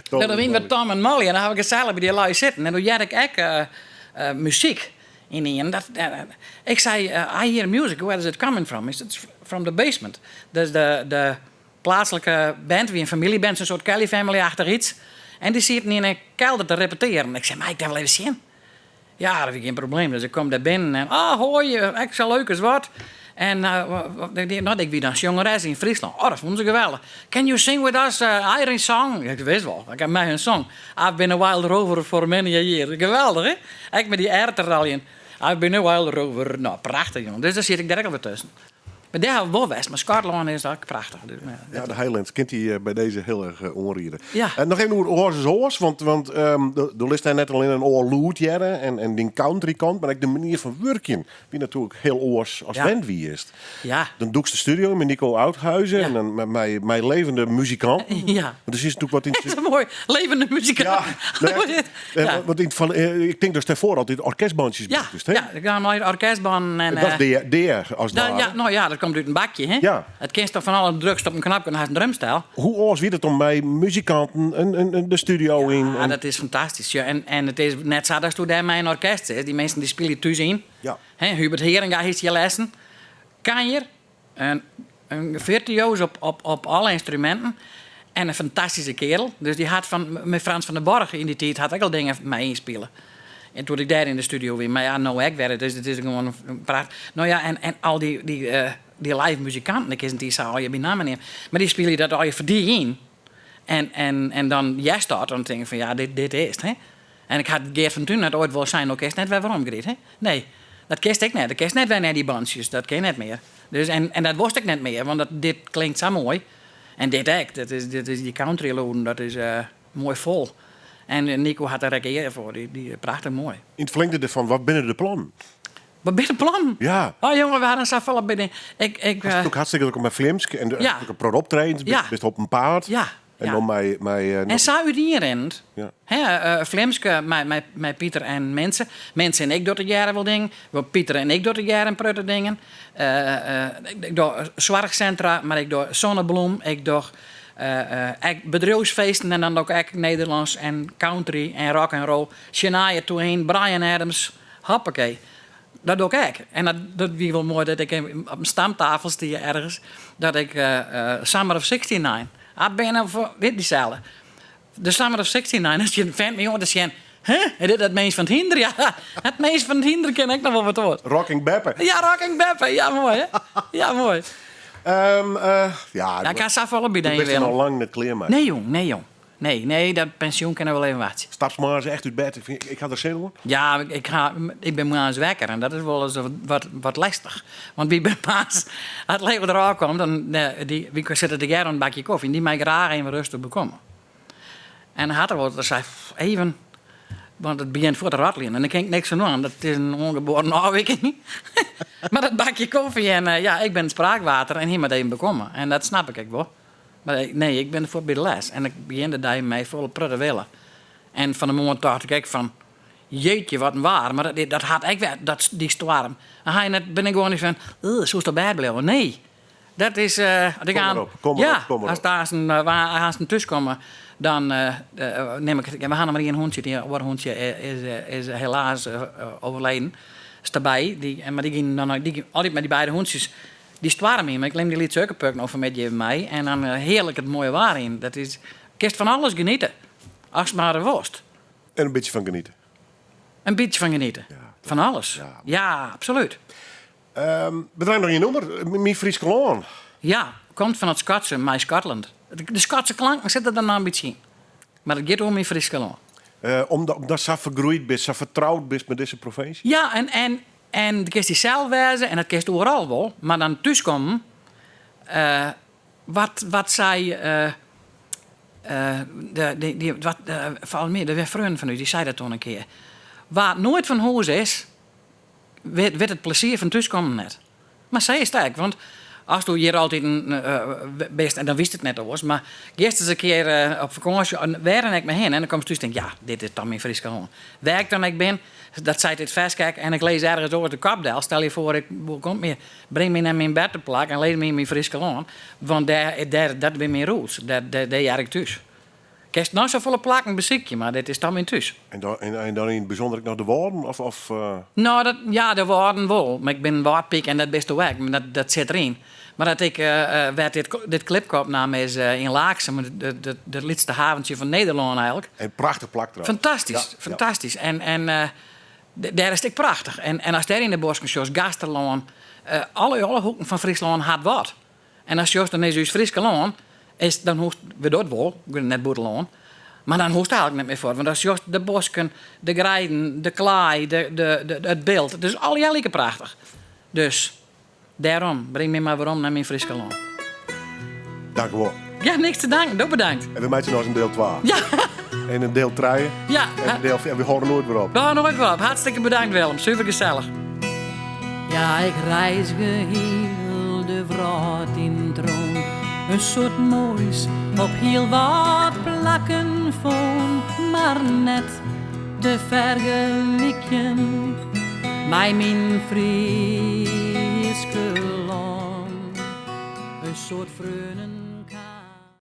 Tom Dan en wiene we Molly. Tom en Molly en dan ha we gesellich by dy lui sitten. En doe hearde ik ek muzyk. Ynienen, dat, ik sei, I hear music, where is it coming from? He said, it's from the basement. Dus de, de pleatslike band wie in famyljeband, sa'n soart Kelly Family-achtich iets. En dy sieten yn 'e kelder te repetearen. Ik sei, mei ik dêr wol even sjen? Ja, dat wie gjin probleem. Dus ik kom dêr binnen en, ah, hoi, ek sa leuk as wat. En no, ik wie dan sjongeres yn Fryslân. Oh, dat fûnen se geweldich. Can you sing with us a Irish song? Ik wist wol, ik ha mei hun song. I've been a wild rover for many a year. Geweldich, hè? Ek mei dy R der al yn. I've been a wild rover. No, prachtich, jongen. Dus dêr siet ik dêr ek alwer tusken. Mar dêr ha we wol west. Mar Skotlân is ek prachtich. Dus, ja, de Highlands kin dy by dizze hiel erch oanriede. Ja. En noch even oer Oars as Oars, want, want do litst dêr net allinne in oar lûd hearre en, en dyn country kant, mar ek de manier fan wurkjen wie natuerlik hiel oars as Ja. wend wiest. Ja. Dan dûkst de studio yn mei Nico Oudhuizen Ja. en dan mei, mei, mei levende muzikanten. Ja. Want der is natuerlik wat yn Dat is moai. Levende muzikant. Ja, nou ja, Ja. Want yn, fan, ik tink datst dêrfoar altyd orkestbandsjes Ja, brûktest, hè? ja, ik ha mei orkestbanden en, Dat is DR as it Da, ware. ja, no ja, dat komt út in bakje, hè? Ja. It kinst toch fan alle drukst op in knopke en hast in drumstel. Hoe oars wie it om mei muzikanten in, de studio yn? Ja, dat is fantastysk. Ja, en it is net sa datsto dêr mei in orkest sitst. Dy minsken dy spylje thús yn. Ja. Hè, Hubert Heeringa hiest hjir lessen. Kanjer, in, in virtuoos op, op, op alle ynstruminten. En in fantastyske keardel. Dus dy hat fan, mei Frans van der Borg yn dy tiid hat ek al dingen mei ynspile. En toen ik dêr yn de studio wie, mar ja, no ek wer, it is, it is gewoan in pracht. No ja, en, en al dy, dy, eh, dy live muzikanten, ik kin dy sa allegear by namme neame, mar dy spylje dat allegear foar dy yn. En, en, en dan hearst dat, dan tink ik fan ja, dit, dit is it. Hè? En ik hat Geert van Tuinen hat oait wol sein, no kinst net wer werom, Griet. Hè? Nee, dat kinst ek net. Dat kinst net wer nei dy bandsjes, dat kin net mear. Dus, en, en dat wost ik net mear, want dat, dit klinkt sa moai. En dit ek, dat is, dit is dy countrylûden, dat is eh, moai fol. En Nico hat der ek ear foar, dy, dy prachtich moai. Yn it ferlingde derfan, wat binne de plannen? Wat binne de plannen? Ja. Oh jonge, we hadden safolle binnen. Ik, ik, Hast ook hartstikke drok mei Flimsk en Ja. ook in protte optredens, Ja. bist op 'en paad. Ja. En ja. dan mei, mei En sa útienrinnend. Ja. Hè, Flimske mei, mei, mei Pieter en Minse. Minse en ik docht tegearre wol dingen. Wel, Pieter en ik docht tegearre in protte dingen. Ik, ik doch soarchsintra, mar ik doch Zonnebloem. Ik doch ek bedriuwsfeesten en dan doch ik ek Nederlânsk en country en rock and roll. Shania Twain, Bryan Adams, hoppakee. Dat doch ik ek. En dat, dat wie wol moai dat ik op in stamtafel stie ergens. Dat ik Summer of 69. Ah, binne foar wit dyselde. De Summer of 69, as je in fan my oan te sjen. Huh? Is dit dat mins fan it hynder? Ja, dat mins fan it hynder kin ek noch wol wat oars. Rocking Beppe. Ja, Rocking Beppe. Ja, moai hè? Ja, moai. Ja, Ja, ik ha safolle by do dy bist der Willem. noch lang net klear mei. Nee jong, nee jong. Nee, nee, dat pensjoen kin noch wol even wachtsje. Stapst moarns echt út bêd. Ik, fyn, ik ha der sin oan. Ja, ik, ha, ik bin moarns wekker en dat is wolris wat, wat, wat lestich. Want wy bin moarns, as it leger derôf komt, dan dy, wy sitte tegearre oan in bakje kofje en dy mei graach even rêstich bekomme. En dan hat er wol, dan sei even, want it begjint fuort te ratteljen en dan kin ik niks oan dwaan. Dat is in oangeboren ôfwiking. Mar dat bakje kofje en ja, ik bin it spraakwater en hy moat even bekomme. En dat snap ik ek wol. Mar nee, ik bin fuort by de les. En ik begjin de dei mei folle protte wille. En fan 'e moarn tocht ik ek fan, jeetje, wat in waar. Mar dat, dat hat ek wer, dat, dy stoarm. Dan ha je net, bin ik gewoan niet fan, soest op bêd bliuwe? Nee. Dat is, as ik Kom aan, mar op, kom mar ja, op, kom mar as op. aanst, aanst thús komme, dan nim ik, ja, we ha noch mar ien hûntsje. Dy oare hûntsje is, is helaas overleden. Is derby. Dy, mar dy giene dan, dy, altyd mei dy beide hûntsjes dy stoarm yn. Mar ik nim dy lytse ukkepuk no fan 'e middei even mei. En dan hearlik it moaie waar yn. Dat is, kinst fan alles geniete. Ast mar wolst. En in bytsje fan geniete. In bytsje fan geniete. Ja, Fan alles. Ja. Ja, absolút. We draaie noch ien nûmer. Myn Fryske lân. Ja, komt fan it Skotse, My Scotland. De Skotse klanken sitte der noch in bytsje yn. Mar it giet oer myn Fryske lân. Omdat, omdat sa fergroeid bist, sa fertroud bist mei dizze provinsje. Ja, en, en, en do kinst dysels wêze en dat kinst oeral wol, mar dan thúskommen, wat, wat sei, de, dy, dy, wat, folgens my, der wie freonen fan ús, dy sei dat toen in kear. Wa't noait fan hûs is, wit, wit it plezier fan thúskommen net. Mar sa is it ek, want ast do hjir altyd bist, en dan witst it net oars, mar giest ris in kear op fakânsje, wêr dan ek mar hinne, en dan komst thús en tink, ja, dit is toch myn Fryske lân. Wêr ik dan ek bin, dat seit dit ferske ek, en ik lis ergens oars de kop del, stel je foar, ik kom mear, bring my nei myn berteplak en lis my yn myn Fryske lân, want dêr, dêr, dat binne myn roots, dêr, dêr, dêr hear ik thús. Kinst noch safolle plakken besykje, mar dit is toch myn thús. En dan, en, en dan yn it bysûnder ek noch de Wâlden? Of, of, No, dat, ja, de Wâlden wol. Mar ik bin in Wâldpyk en dat bisto ek. Mar dat, dat sit deryn. Mar dat ik, wêr't dit, dit klipke opnaam is yn Laaksum, it lytste haventsje fan Nederlân eigenlik. In prachtich plak trouwens. Fantastysk, fantastysk. En, en dêr is it ek prachtich. En, en ast dêr yn de bosken sjochst, Gaasterlân, alle, alle hoeken fan Fryslân hat wat. En ast sjochst, dan is ús Fryske lân, is, dan hoechst, we dat wol, net bûtenlân, mar dan hoechst eigenlik net mear fuort. Want ast sjochst de bosken, de greiden, de klaai, de, de, de, it byld, it is allegear like prachtich. Dus dêrom, bring my mar werom nei myn Fryske lân. Dank wol. Ja, niks te danken. Do bedankt. En we meitsje noch in diel 2. Ja. En in diel 3. Ja. En in diel 4. En we hâlde noait wer op. We hâlde noait wer op. Hartstikke bedankt Willem. Super gesellich. Ja, ik reizge hiel de wrâld yn 't rûn. In soad moais op hiel wat plakken fûn, mar net te fergelykjen mei myn Fryske lân. In soad freonen.